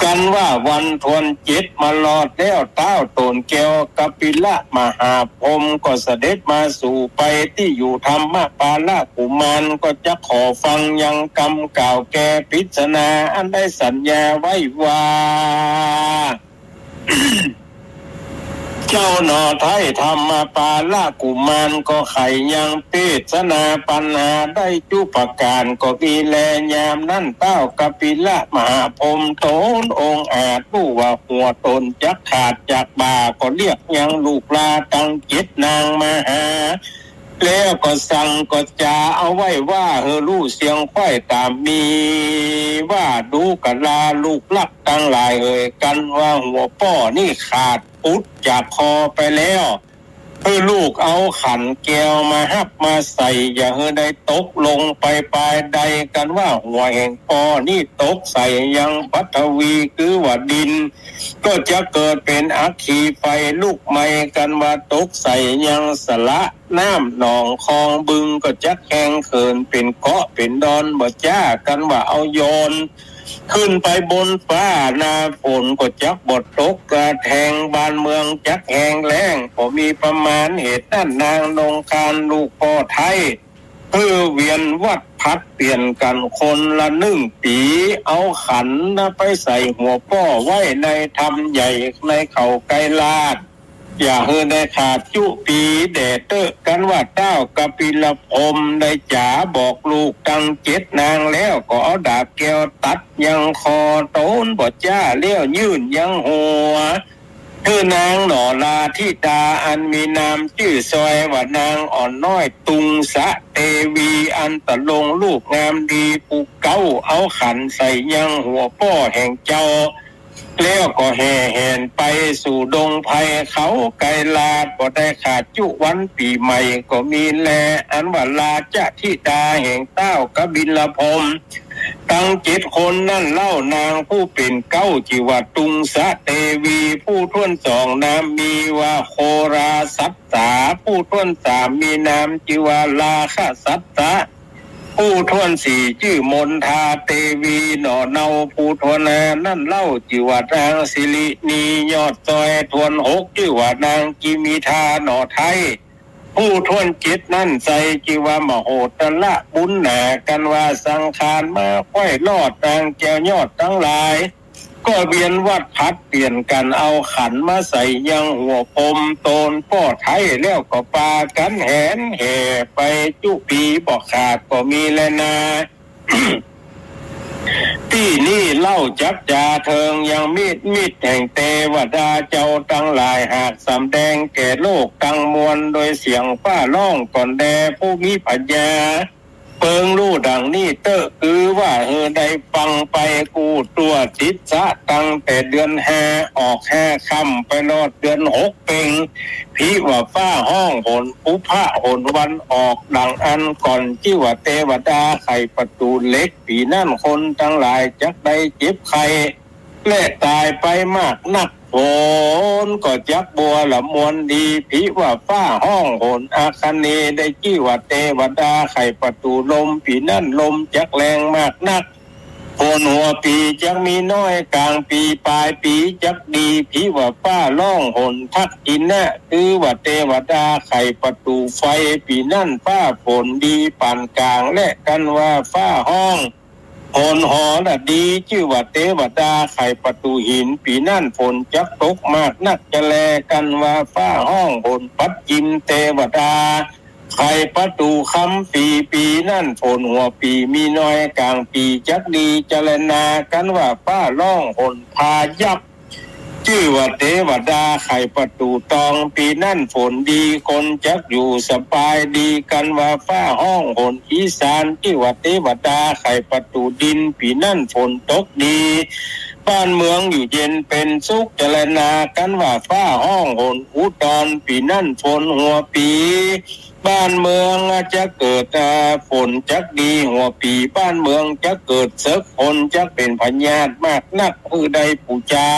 กัณว่าวันถ้วนเจ็ดมารอดแล้ว ต้าวโตนแก้วกปิลมหาพรหมก็เสด็จมาสู่ไปตี้อยู่ธรรมปาละกุมาร ก็จักขอฟังยังกำกล่าวแก้ปริศนาอันได้สัญญาไว้ว่า เจ้าหน่อไท้ธรรมปาละกุมารก็ใค่ยังปริศนาปัญหาได้จุประก๋านก็มีแล ยามนั้นต้าวกปิลมหาพรหมโตนองอาจฮู้ว่าหัวตนจักขาดจากบ่า ก็เรียกยังลูกหล้าตังเจ็ดนางมาหา แล้วก็สั่งก็จ๋าเอาไว้ว่า หื้อฮู้เสียงใคว่ต๋ามมีว่า ดูกราลูกฮักตังหลายเหย กัณว่าหัวป้อนี้ขาดปุดจากคอไปแล้ว หื้อลูกเอาขันแก้วมาฮับมาใส่ อย่าหื้อได้ตกลงไปปายใด กัณว่าหัวแห่งป้อนี้ตกใส่ยังปฐวี คือว่าดิน ก็จะเกิดเป๋นอัคคีไฟลุกไหม้ กัณว่าตกใส่ยังสระน้ำหนองคองบึง ก็จักแห้งเขินเป๋นเกาะเป๋นดอนบ่จ้า กัณว่าเอาโยนขึ้นไปบนฟ้า หน้าฝนก็จักบ่ตกกระแทง บ้านเมืองจักแห้งแล้ง ก็มีประมาณเหตุนั้น นางนงคานลูกป้อไท้ หื้อเวียนวัดผลัดเปลี่ยนกั๋นคนละนึ่งปี๋ เอาขันนะไปใส่หัวป้อไว้ในถ้ำใหญ่ในเขาไกรลาด อย่าหื้อได้ขาดจุปี๋แด่เต๊อะ กัณว่าต้าวกปิลพรหมได้จ๋าบอกลูกตังเจ็ดนางแล้ว ก็เอาดาบแก้วตัดยังคอโตนบ่จ้า แล้วยื่นยังหัว หื้อนางหน่อราธิดาอันมีนามจื้อซอยว่านางอ่อนน้อยตุงสะเตวี อันตะลงรูปงามดีผู้เก๊า เอาขันใส่ยังหัวป้อแห่งเจ้า แล้วก็แห่แหนไปสู่ดงไพรเขาไกรลาด บ่ได้ขาดจุวันปี๋ใหม่ก็มีแล อันว่าราชธิดาแห่งต้าวกปิลพรหม ตังเจ็ดคนนั้นเล่า นางผู้เป๋นเก๊าจื้อว่าตุงสะเตวี ผู้ถ้วนสองนามมีว่าโคราสัตสา ผู้ถ้วนสามมีนามจื้อว่าราคสัตสะ ผู้ถ้วนสี่จื้อมนทาเตวี หน่อเนา ผู้ถ้วนห้านั้นเล่าจื้อว่านางสิรินียอดซอย ถ้วนหกจื้อว่านางกิมิทาหน่อไท้ ผู้ถ้วนเจ็ดนั้นใส่จื้อว่ามโหตระบุญหนา กัณว่าสังขารมาไขว้รอด นางแก้วยอดตังหลาย ก็เวียนวัดผลัดเปลี่ยนกั๋นเอาขันมาใส่ยังหัวพรหมโตนป้อไท้ แล้วก็ปากั๋นแหนแห่ไปจุปี๋บ่ขาดก็มีแลนา ตี้นี้เล่าจักจ๋าเถิงยังมิตรมิตรแห่งเตวดาเจ้าตังหลาย หากสำแดงแก่โลกตังมวล โดยเสียงฟ้าฮ้องก่อนแด่ผู้มีปัญญา เปิงฮู้ดังนี้เต๊อะ คือว่าหื้อได้ฟังไปกู้ตั๋วติดสะ ตั้งแต่เดือนห้าออกห้าค่ำไปฮอดเดือนหกเพ็ง ผิว่าฟ้าฮ้องหนปุพพะหนวันออก ดังอั้นก่อนจื้อว่าเตวดาไขประตู๋เหล็ก ปี๋นั้นคนตังหลายจักได้เจ็บไข้ และต๋ายไปมากนัก ฝนก็จักบัวละมวลดี ผิว่าฟ้าฮ้องหนอาคเนย์ ได้จื้อว่าเตวดาไขประตู๋ลม ปี๋นั้นลมจักแรงมากนัก หนหัวปี๋จักมีน้อย ก๋างปี๋ปายปี๋จักดี ผิว่าฟ้าฮ้องหนทักขิณะ คือว่าเตวดาไขประตู๋ไฟ ปี๋นั้นฟ้าฝนดีปานก๋าง และกัณว่าฟ้าฮ้อง หนหรดี จื้อว่าเตวดาไขประตู๋หิน ปี๋นั้นฝนจักตกมากนักจะแล กัณว่าฟ้าฮ้องหนปัจฉิม เตวดาไขประตู๋คำปี๋ ปี๋นั้นฝนหัวปี๋มีน้อย ก๋างปี๋จักดีจะแลนา กัณว่าฟ้าฮ้องหนพายัพ เต จื้อว่าเตวดาไขประตู๋ตอง ปี๋นั้นฝนดี คนจักอยู่สบายดี กันว่าฟ้าฮ้องหนอีสาน จื้อว่าเตวดาไขประตู๋ดิน ปี๋นั้นฝนตกดี บ้านเมืองอยู่เย็นเป๋นสุข จารณา กันว่าฟ้าฮ้องหนอุดร ปี๋นั้นฝนหัวปี๋ บ้านเมืองจะเกิด อ่า ฝนจักดี หัวปี๋บ้านเมืองจักเกิดเสิก คนจักเป๋นพยาธิมากนัก หื้อได้ปู๋จา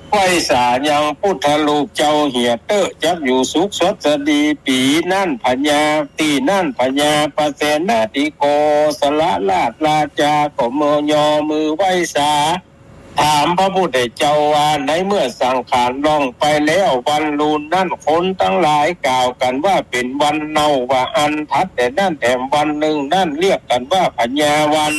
ไหว้สายังพุทธรูปเจ้าเหียเต๊อะ จักอยู่สุขสดสดี ปี๋นั้นพญา ตี้นั้นพญาปเสนทิโกศลราชราชาก็เมือยอมือไหว้สา ถามพระพุทธเจ้าว่า ในเมื่อสังขารล่วงไปแล้ว วันลูนนั้นคนตังหลายกล่าวกั๋นว่าเป๋นวันเน่าว่าอั้น ถัดแต่นั้นแถมวันนึ่งนั้นเรียกกั๋นว่าพญาวัน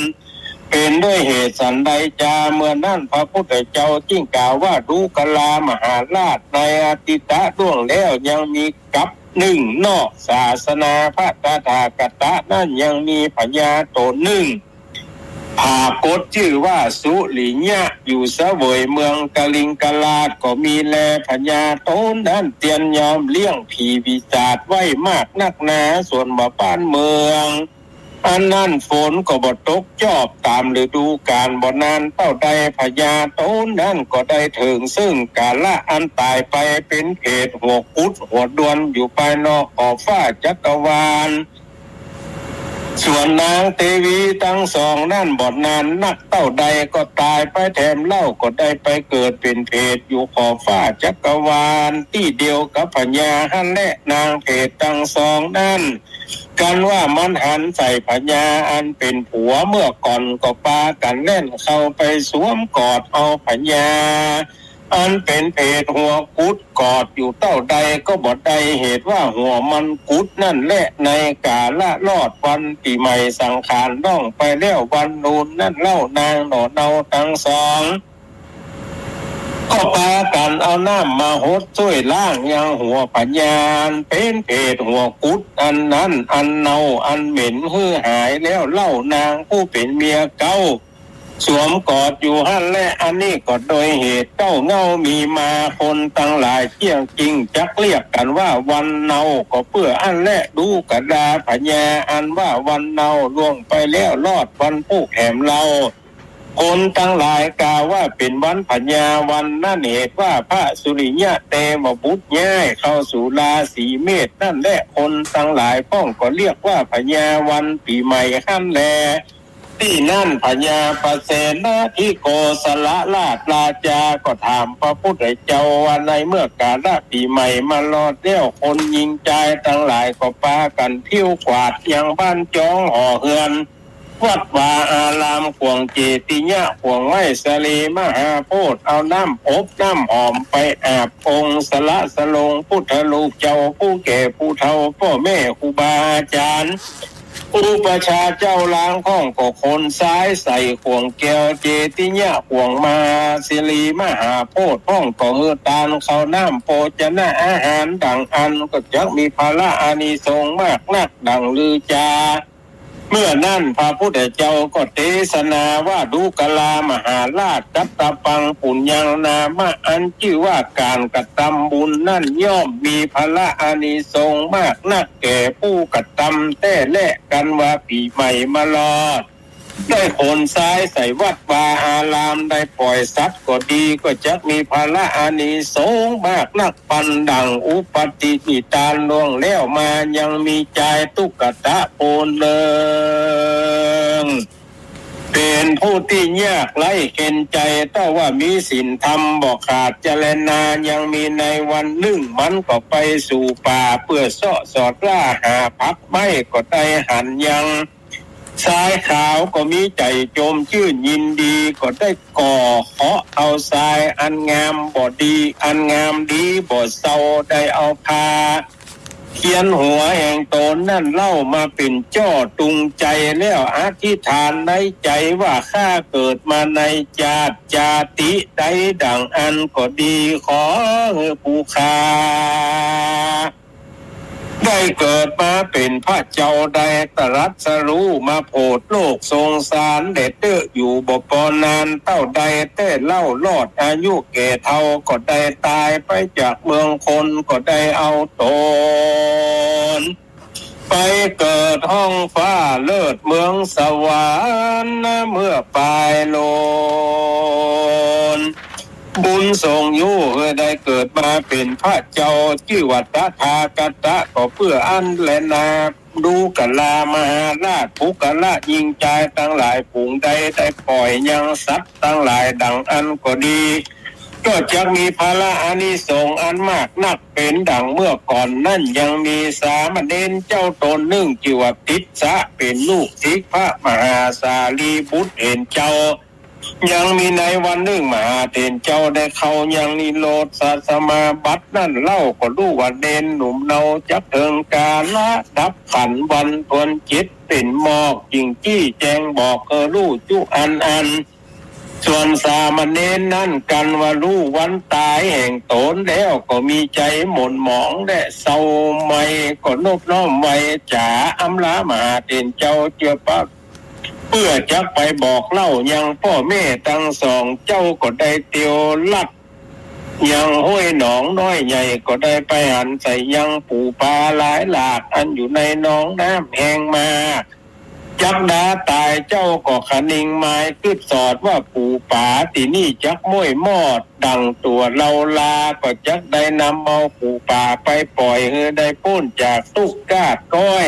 เป๋นด้วยเหตุสันใดจา เมื่อนั้นพระพุทธเจ้าจึงกล่าวว่า ดูกรามาหาราช ในอดีตะล่วงแล้วยังมีกัปนึ่ง นอกศาสนาพระตถาคตะนั้นยังมีพญาต๋นนึ่ง ผากฏจื้อว่าสุริยะ อยู่เสวยเมืองกลิงกราช ก็มีแล พญาต๋นนั้นเตียนยอมเลี้ยงผีปีศาจไว้มากนักหนา ส่วนว่าบ้านเมืองอันนั้นฝนก็บ่ตกจอบต๋ามฤดูกาล บ่นานเต้าใดพญาต๋นนั้นก็ได้เถิงซึ่งกาละอันต๋ายไป เป๋นเปรตหัวกุดหัวด้วนอยู่ภายนอกขอบฟ้าจักรวาล ส่วนนางเตวีตังสองนั้นบ่นานนักเต้าใดก็ต๋ายไปแถมเล่า ก็ได้ไปเกิดเป๋นเปรตอยู่ขอบฟ้าจักรวาล ตี้เดียวกับพญาหั้นแล นางเปรตตังสองนั้น กันว่ามันหันใส่พญาอันเป๋นผัวเมื่อก่อน ก็ปากั๋นแล่นเข้าไปสวมกอดเอาพญา อันเป๋นเปรตหัวกุด กอดอยู่เต้าใดก็บ่ได้ เหตุว่าหัวมันกุดนั้นแล ในกาละรอดวันปี๋ใหม่สังขารล่วงไปแล้ว วันลูนนั้นเล่านางหน่อเนาตังสอง ก็ปากั๋นเอาน้ำมาหดจ้วยล้างยังหัวพญาอันเป๋นเปรตหัวกุดอันนั้น อันเน่าอันเหม็นหื้อหายแล้วเล่า นางผู้เป๋นเมียเก๊า สวมกอดอยู่หั้นแล อันนี้ก็โดยเหตุเก๊าเหง้ามีมา คนตังหลายเที่ยงจริงจักเรียกกั๋นว่าวันเน่า ก็เปื้ออั้นแล ดูกราพญาอันว่าวันเน่าล่วงไปแล้วรอดวันพูกแถมเล่า คนตังหลายกล่าวว่าเป๋นวันพญาวันนั้น เหตุว่าพระสุริยะเตวบุตรย้ายเข้าสู่ราศีเมษนั่นแล คนตังหลายพ่องก็เรียกว่าพญาวันปี๋ใหม่หั้นแล ตี้นั้นพญาปเสนทิโกศลราชราชาก็ถามพระพุทธเจ้าว่า ในเมื่อกาละปี๋ใหม่มารอดแล้ว คนญิงจายตังหลายก็ปากั๋นผิวกวาดยังบ้านจองหอเฮือน วัดวาอาราม ขว้างเจติยะ ขว้างไม้สะเลมหาโพธิ์ เอาน้ำอบน้ำหอมไปอาบองค์สละสลงพุทธรูปเจ้า ผู้แก่ผู้เฒ่า ป้อแม่ครูบาอาจ๋ารย์ อุปัชฌาย์เจ้าลางพ่องก็ขนทรายใส่ขว้างแก้วเจติยะ ขว้างมหาสะเลมหาโพธิ์พ่องก็หื้อตานข้าวน้ำโภชนะอาหารดั่งอั้น ก็จักมีผละอานิสงส์มากนักดั่งลือจา เมื่อนั้นพระพุทธเจ้าก็เตสนาว่า ดูกรามหาราช กัตตปังปุญญังนามะ อันจื้อว่าก๋านกระตำบุญนั้นย่อมมีผละอานิสงส์มากนักแก่ผู้กระตำแต๊แล กันว่าปี๋ใหม่มารอด ได้ขนทรายใส่วัดวาอาราม ได้ป่อยสัตว์ก็ดี ก็จักมีผละอานิสงส์มากนัก ปันดั่งอุปัติฐานล่วงแล้วมา ยังมีจายตุ๊กตะโพนเลิง เป๋นผู้ตี้ยากไร้เข็ญใจ๋ เต้าว่ามีศีลธรรมบ่ขาด จารณา ยังมีในวันนึ่ง มันก็ไปสู่ป่าเปื้อเซาะสอดล่าหาผักไม้ ก็ได้หันยัง ทรายขาวก็มีใจ๋จมจื้นยินดี ก็ได้ก่อเคาะเอาทรายอันงามบ่ดี อันงามดีบ่เซา ได้เอาผ้าเขียนหัวแห่งต๋นนั้นเล่ามาเป๋นจ้อตุงใจ๋ แล้วอธิษฐานในใจ๋ว่า ข้าเกิดมาในจาติ จาติใดดั่งอันก็ดี ขอหื้อผู้ข้า ได้เกิดมาเป๋นพระเจ้า ได้ตรัสรู้มาโผดโลกสงสาร แลเต๊อะอยู่บ่ปอนานเต้าใดแต๊เล่า รอดอายุแก่เฒ่าก็ได้ต๋ายไปจากเมืองคน ก็ได้เอาต๋น ไปเกิดฮ้องฟ้าเลิศเมืองสวรรค์ เมื่อปายโลน บุญส่งอยู่หื้อได้เกิดมาเป๋นพระเจ้า จื้อว่าตถาคตะ ก็เปื้ออั้นแลนา ดูกรามาหาราช ปุคคละญิงจายตังหลาย ฝูงใดได้ป่อยยังสัตว์ตังหลายดังอั้นก็ดี ก็จักมีผละอานิสงส์อันมากนัก เป๋นดังเมื่อก่อนนั้นยังมีสามเณรเจ้าต๋นนึ่ง จื้อว่าติสสะ เป๋นลูกศิษย์พระมหาสารีบุตรเถรเจ้า ยังมีในวันนึ่งมหาเถรเจ้าได้เข้ายังนิโรธสมาบัตินั้นเล่า ก็ฮู้ว่าเณรหนุ่มเนาจักเถิงกาละดับขันธ์ วันทวนจิตเป๋นหมอก จึงจี้แจงบอกหื้อฮู้จุอันอัน ส่วนสามเณรนั้นกั๋นว่าฮู้วันต๋ายแห่งต๋นแล้ว ก็มีใจ๋หม่นหมองและเศร้าหมอง ก็นบน้อมไหว้จ๋าอำลามหาเถรเจ้า เจื้อปะ เปื้อจักไปบอกเล่ายังป้อแม่ตังสองเจ้า ก็ได้เตียวลัดยังห้วยหนองน้อยใหญ่ ก็ได้ไปหันใส่ยังปู๋ป๋าหลายหลาก อันอยู่ในหนองน้ำแห้งมา จักดาต๋าย เจ้าก็คะนิงมายกึ๊ดสอดว่าปู๋ป๋าตี้นี่จักม้วยมอดดั่งตั๋วเลาลา ก็จักได้นำเอาปู๋ป๋าไปป่อยหื้อได้ป๊นจากตุ๊กข์กาดก๊อย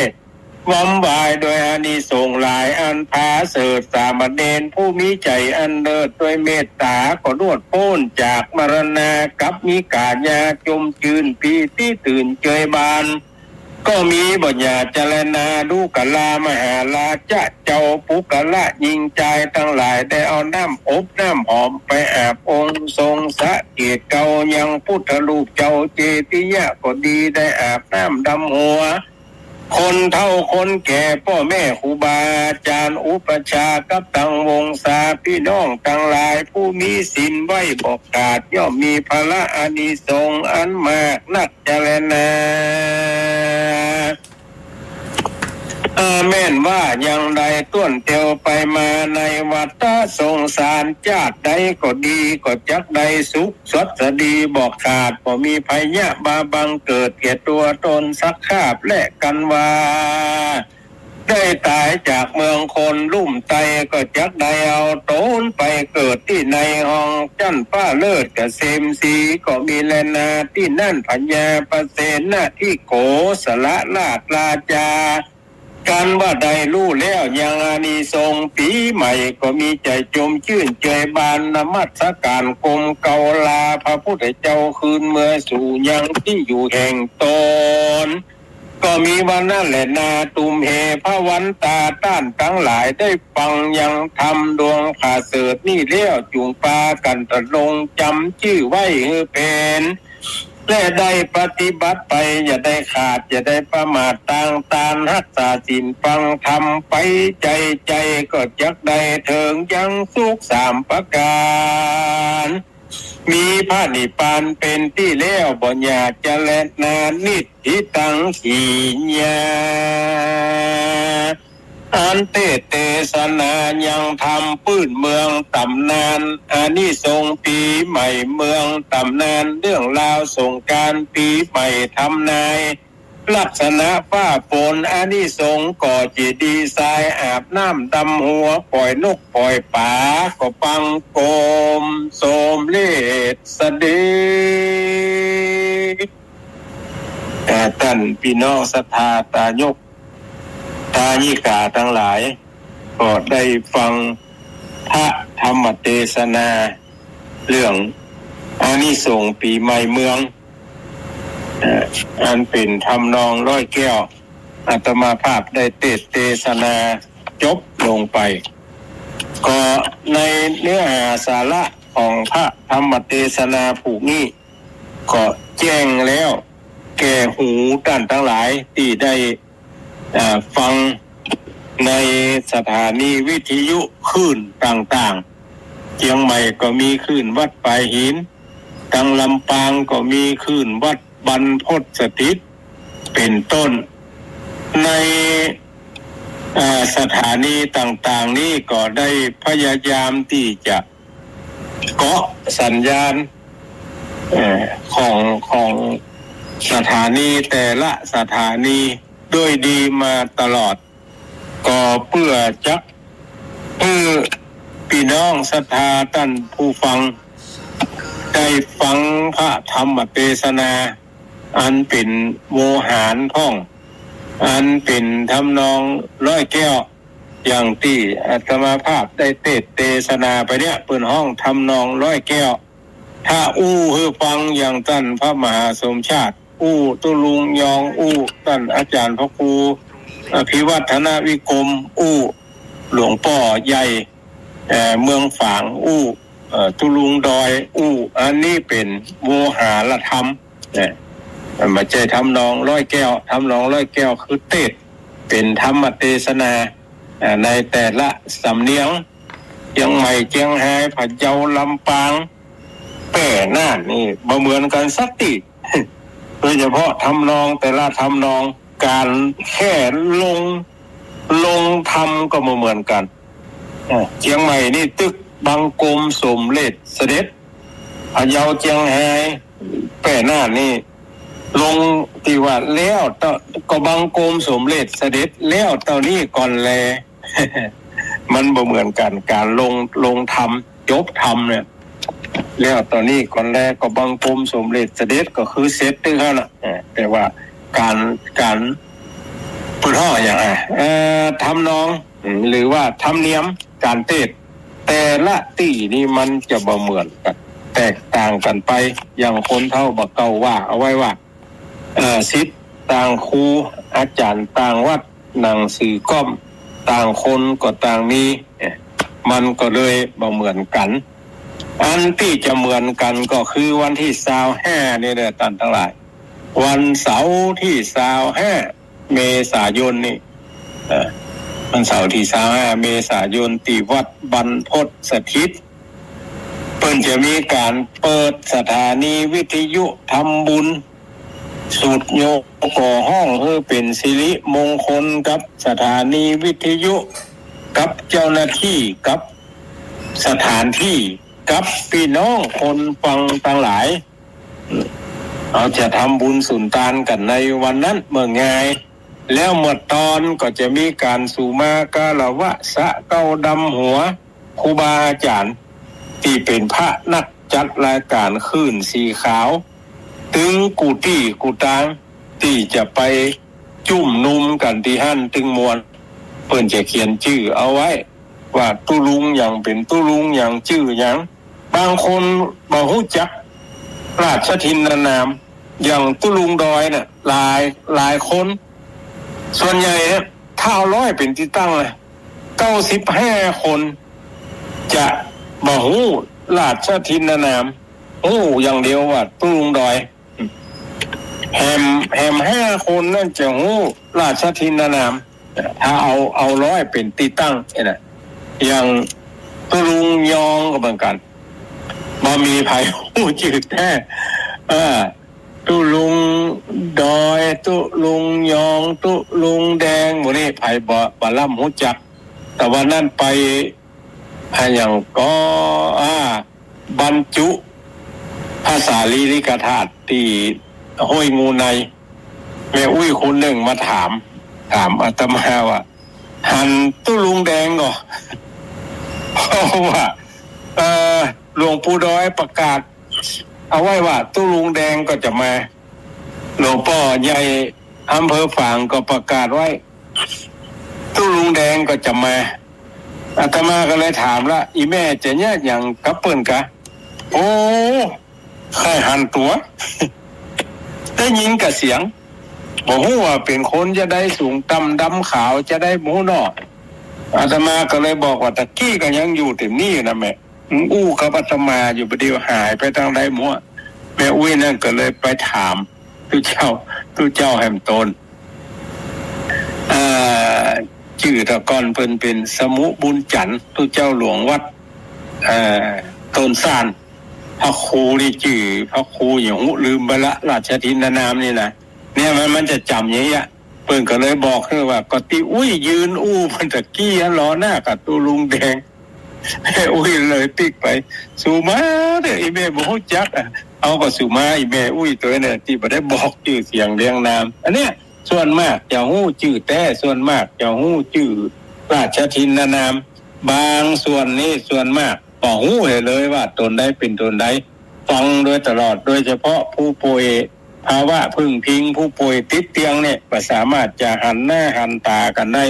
วำวายโดยอานิสงส์หลายอันผาเสริฐ สามเณรผู้มีใจ๋อันเลิศโดยเมตต๋า ก็ลวดป๊นจากมรณะ กับมีก๋ายาจมจื้นปีติตื่นเจยบาน ก็มีบ่อย่าจรณา ดูกรามหาราชะเจ้า ปุคคละญิงจายตังหลาย ได้เอาน้ำอบน้ำหอมไปอาบองค์ทรงสะเกตเกายังพุทธรูปเจ้าเจติยะก็ดี ได้อาบน้ำดำหัว คนเฒ่าคนแก่ ป้อแม่ครูบาอาจ๋ารย์ อุปัชฌาย์กับตังวงศาพี่น้องตังหลาย ผู้มีศีลไว้บ่ขาด ย่อมมีผละอานิสงส์อันมากนัก จรณา เอ่อ แม่นว่าอย่างใดต้วนเตียวไปมาในวัฏสงสาร จาติใดก็ดี ก็จักได้สุขสวัสดีบ่ขาด บ่มีภัยยะมาบังเกิดแก่ตั๋วต๋นสักคาบ และกันว่า ได้ต๋ายจากเมืองคนลุ่มไต้ ก็จักได้เอาต๋นไปเกิดตี้ในห้องจั๊นฟ้าเลิศเกษมศรี ก็มีแลนา ตี้นั้นพญาปเสนทิโกศลราชราชา กันว่าได้ฮู้แล้วยังอานิสงส์ปี๋ใหม่ ก็มีใจ๋จมจื้นเจยบาน นมัสก๋านกรมเกาลาพระพุทธเจ้า คืนเมือสู่ยังตี้อยู่แห่งต๋น ก็มีวันนั้นแลนา ตุมเห ภวันตา ต้านตังหลายได้ฟังยังธรรมดวงผาเสริฐนี้แล้ว จุ่งปากั๋นตะลงจ๋ำจื้อไว้หื้อเป๋น และได้ปฏิบัติไป อย่าได้ขาด อย่าได้ประมาท ตางตานฮักษาศีลฟังธรรมไปใจ๋ใจ๋ ก็จักได้เถิงยังสุขสามประก๋าน มีพระนิพพานเป๋นตี้แล้ว บ่อย่าจรณา นิฏฐิตัง กิริยา อันเตสน์เตสนายังธรรมปื้นเมืองต๋ำนาน อานิสงส์ปี๋ใหม่เมืองต๋ำนาน เรื่องราวสงกรานต์ปี๋ใหม่ทำนาย ลักษณะฟ้าฝน อานิสงส์ก่อเจดีย์ทราย อาบน้ำดำหัว ป่อยนกป่อยป๋า ก็ปังโกมสมเร็จสะเด็จ เอ่อ ต้านปี้น้องศรัทธาตายก ตายิกาตังหลาย ก็ได้ฟังพระธรรมเตสนา เรื่องอานิสงส์ปี๋ใหม่เมือง เอ่อ อันเป๋นทำนองร้อยแก้ว อาตมาภาพได้เตสน์เตสนาจบลงไป ก็ในเนื้อหาสาระของพระธรรมเตสนาผูกนี้ ก็แจ้งแล้วแก่หูต้านตังหลายตี้ได้ อ่า ฟังในสถานีวิทยุคลื่นต่างๆ เจียงใหม่ก็มีคลื่นวัดปายหิน ตังลำปางก็มีคลื่นวัดบรรพตสถิต เป๋นต้น ใน เอ่อ สถานีต่างๆ นี้ก็ได้พยายามตี้จะเกาะสัญญาณ เอ่อ ของ ของสถานีแต่ละสถานีด้วยดีมาตลอด ก็เปื้อจะหื้อปี้น้องศรัทธาต้านผู้ฟัง ได้ฟังพระธรรมเตสนา อันเป๋นโวหารพ่อง อันเป๋นทำนองร้อยแก้ว อย่างตี้อาตมาภาพได้เตสน์เตสนาไปเนี่ย เปิ้นฮ้องทำนองร้อยแก้ว ถ้าอู้หื้อฟังอย่างต้านพระมหาสมชาติอู้ ตุ๊ลุงยองอู้ ต้านอาจ๋ารย์พระครูอภิวัฒนวิกรมอู้ หลวงป้อใหญ่ เอ่อ เมืองฝางอู้ เอ่อ ตุ๊ลุงดอยอู้ อันนี้เป๋นโวหารธรรม นะ บ่ใจ้ทำนองร้อยแก้ว ทำนองร้อยแก้วคือเตสน์เป๋นธรรมเตสนา อ่า ในแต่ละสำเนียง เจียงใหม่ เจียงฮาย พะเยา ลำปาง แป้ น่าน นี่บ่เหมือนกั๋นสักตี้ โดยเฉพาะทำนองแต่ละทำนอง ก๋านแค่ลง ลงธรรมก็บ่เหมือนกั๋น อ่า เจียงใหม่นี่ตึกบังคมสมเร็จเสด็จ พะเยา เจียงฮาย แป้ น่านนี่ ลงตี้ว่าแล้วเต้า ก็บังคมสมเร็จเสด็จแล้วเต้านี้ก่อนแล มันบ่เหมือนกั๋น ก๋านลง ลงธรรม จบธรรมเนี่ย แล้วเต้านี้ก่อนแล ก็บังคมสมเร็จเสด็จ ก็คือเสร็จตึงหั้นน่ะ เออ แต่ว่าก๋าน ก๋าน เปิ้นฮ้องอะหยังอะ เอ่อ ทำนอง หรือว่าธรรมเนียมก๋านเตสน์ แต่ละตี้นี่มันจะบ่เหมือนกั๋น แตกต่างกั๋นไป อย่างคนเฒ่าบ่าเก่าว่าเอาไว้ว่า เอ่อ ศิษย์ต่างครู อาจ๋ารย์ต่างวัด หนังสือก๊อมต่างคนก็ต่างมี เอ่อ มันก็เลยบ่เหมือนกั๋น อันตี้จะเหมือนกั๋นก็คือวันตี้ซาวห้านี่แหละต้านตังหลาย วันเสาร์ตี้ซาวห้า เมษายนนี่ เอ่อ วันเสาร์ตี้ซาวห้า เมษายน ตี้วัดบรรพตสถิต เปิ้นจะมีก๋านเปิดสถานีวิทยุทำบุญ สูตรโยก็ฮ้องหื้อเป๋นสิริมงคลกับสถานีวิทยุ กับเจ้าหน้าตี้ กับสถานตี้ กับปี้น้องคนฟังตังหลาย เฮาจะทำบุญสุนตานกั๋นในวันนั้นเมื่องาย แล้วเมื่อตอนก็จะมีก๋านสูมาคารวะ สะเก๊าดำหัวครูบาอาจ๋ารย์ ตี้เป๋นพระนักจัดรายก๋านคลื่นสีขาว ตึงกู้ตี้กู้ตาง ตี้จะไปจุมนุมกั๋นตี้หั้นตึงมวล เปิ้นจะเขียนจื้อเอาไว้ ว่าตุ๊ลุงหยังเป๋นตุ๊ลุงหยัง จื้อหยัง บางคนบ่ฮู้จักราชทินนานาม อย่างตุ๊ลุงดอยน่ะ หลาย หลายคน ส่วนใหญ่เนี่ย ถ้าเอาร้อยเป๋นตี้ตั้งนะ เก้าสิบห้าคนจะบ่ฮู้ราชทินนานาม ฮู้อย่างเดียวว่าตุ๊ลุงดอย แหม แหมห้าคนนั้นจะฮู้ราชทินนานาม ถ้าเอา เอาร้อยเป๋นตี้ตั้งเนี่ยนะ อย่างตุ๊ลุงยองก็เหมือนกั๋น บ่มีใผฮู้จื้อแต๊ เออ ตุ๊ลุงดอย ตุ๊ลุงยอง ตุ๊ลุงแดง หมู่นี้ใผบ่ บ่ล้ำฮู้จัก แต่วันนั้นไป อะหยังก็ อ่า บรรจุพระสารีริกธาตุตี้ห้วยงูใน แม่อุ๊ยคนนึ่งมาถาม ถามอาตมาว่า หันตุ๊ลุงแดงก่อ เพราะว่า เอ่อ หลวงปู่ดอยประกาศเอาไว้ว่าตุ๊ลุงแดงก็จะมา หลวงป้อใหญ่อำเภอฝางก็ประกาศไว้ ตุ๊ลุงแดงก็จะมา อาตมาก็เลยถามละ อี่แม่จะเยียะหยังกับเปิ้นกา โอ้ ใค่หันตั๋ว ได้ยินกาเสียง บ่ฮู้ว่าเป๋นคนจาใด สูงต่ำดำขาวจาใด บ่ฮู้เนาะ อาตมาก็เลยบอกว่า ตะกี้ก็ยังอยู่เต็มนี้อยู่นะแม่ อู้กับอาตมาอยู่ บ่าเดี่ยวหายไปตางใดหมด แม่อุ๊ยนั่นก็เลยไปถามตุ๊เจ้า ตุ๊เจ้าแหมตน เอ่อ จื้อตะก่อนเปิ้นเป๋นสมุบุญจันทร์ ตุ๊เจ้าหลวงวัด เอ่อ ต้นซาน พระครูนี่จื้อพระครูหยังฮู้ ลืมไปละ ราชทินนานามนี่นะ เนี่ยมัน มันจะจ๋ำอย่างเนี้ย เปิ้นก็เลยบอกหื้อว่า ก็ตี้อุ้ยยืนอู้เปิ้นตะกี้หั้นลอ หน้ากับตุ๊ลุงแดง อุ้ยเลยปิ๊กไป สูมาเต๊อะ อี่แม่บ่ฮู้จักอะ เอาก็สูมา อี่แม่อุ้ยตั๋วเนี่ย ตี้บ่ได้บอกจื้อเสียงเรียงนาม อันเนี้ย ส่วนมากจะฮู้จื้อแต๊ ส่วนมากจะฮู้จื้อราชทินนานาม บางส่วนนี่ ส่วนมากบ่ฮู้เลยว่าต๋นใดเป๋นต๋นใด ฟังโดยตลอด โดยเฉพาะผู้ป่วยภาวะพึงพิง ผู้ป่วยติดเตียงเนี่ย บ่สามารถจะหันหน้าหันต๋ากั๋นได้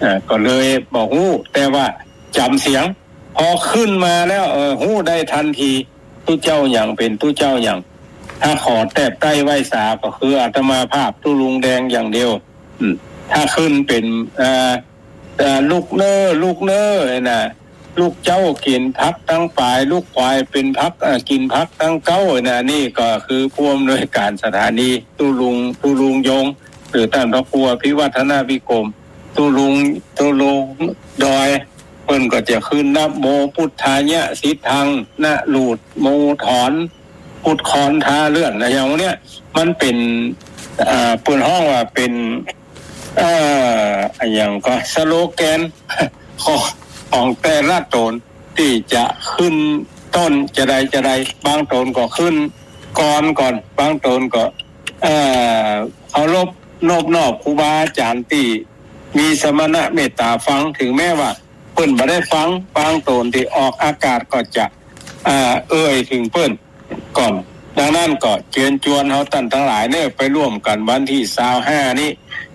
อ่า ก็เลยบ่ฮู้ แต่ว่าจ๋ำเสียง พอขึ้นมาแล้ว เออ ฮู้ได้ตันที ตุ๊เจ้าหยังเป๋นตุ๊เจ้าหยัง ถ้าขอแตบใต้ไหว้สาก็คืออาตมาภาพตุ๊ลุงแดงอย่างเดียว อืม ถ้าขึ้นเป๋น เอ่อ เอ่อ ลูกเน้อ ลูกเน้อ น่ะ ลูกเจ๊ากิ๋นผักตังป๋าย ลูกควายเป๋นผัก เอ่อ กิ๋นผักตังเก๊า น่ะ นี่ก็คือผู้อำนวยการสถานี ตุ๊ลุง ตุ๊ลุงยง หรือต้านพระครูอภิวัฒนวิกรม ตุ๊ลุง ตุ๊ลุงดอย เปิ้นก็จะขึ้นนะโมพุทธายะสิทธัง นะลูด โมถอน พุทธคอนทาเลื่อน อะหยังเนี้ย มันเป๋น เอ่อ เปิ้นฮ้องว่าเป๋น เอ่อ อะหยังก็สโลแกน ของ ของแต่ละต๋นตี้จะขึ้นต้นจาใดจาใด บางต๋นก็ขึ้นกลอนก่อน บางต๋นก็ เอ่อ เคารพนบนอบครูบาอาจ๋ารย์ตี้มีสมณะเมตต๋าฟัง ถึงแม้ว่าเปิ้นบ่ได้ฟัง บางต๋นตี้ออกอากาศก็จะ เอ่อ เอ่ยเถิงเปิ้นก่อน ดังนั้นก็เจิญจวนเฮาต้านตังหลายเน้อ ไปร่วมกั๋นวันตี้ซาวห้านี้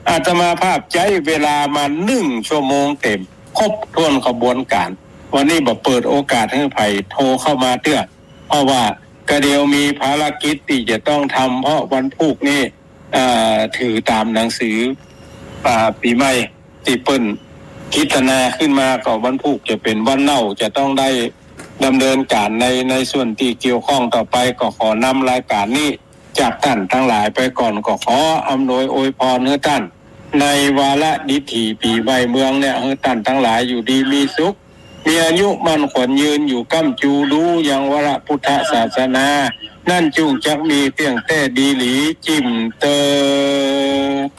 อาตมาภาพใจ๊เวลามานึ่งชั่วโมงเต๋ม ครบถ้วนขบวนก๋าน วันนี้บ่เปิดโอกาสหื้อใผโทรเข้ามาเตื้อ เพราะว่ากะเดียวมีภารกิจตี้จะต้องทำ เพราะวันพูกนี้ เอ่อ ถือต๋ามหนังสือ อ่า ปี๋ใหม่ตี้เปิ้นกิตนาขึ้นมา ก็วันพูกจะเป๋นวันเน่า จะต้องได้ดำเนินก๋านใน ในส่วนตี้เกี่ยวข้องต่อไป ก็ขอนำรายก๋านนี้จากต้านตังหลายไปก่อน ก็ขออำนวยอวยพรหื้อต้าน ในวาระดิถีปี๋ใหม่เมืองเนี่ย หื้อต้านตังหลายอยู่ดีมีสุข มีอายุมั่นขวัญยืนอยู่ก้ำจูดูยังวรพุทธศาสนา นั้นจุ่งจักมีเตี้ยงแต๊ดีหลี จิ่มเติบ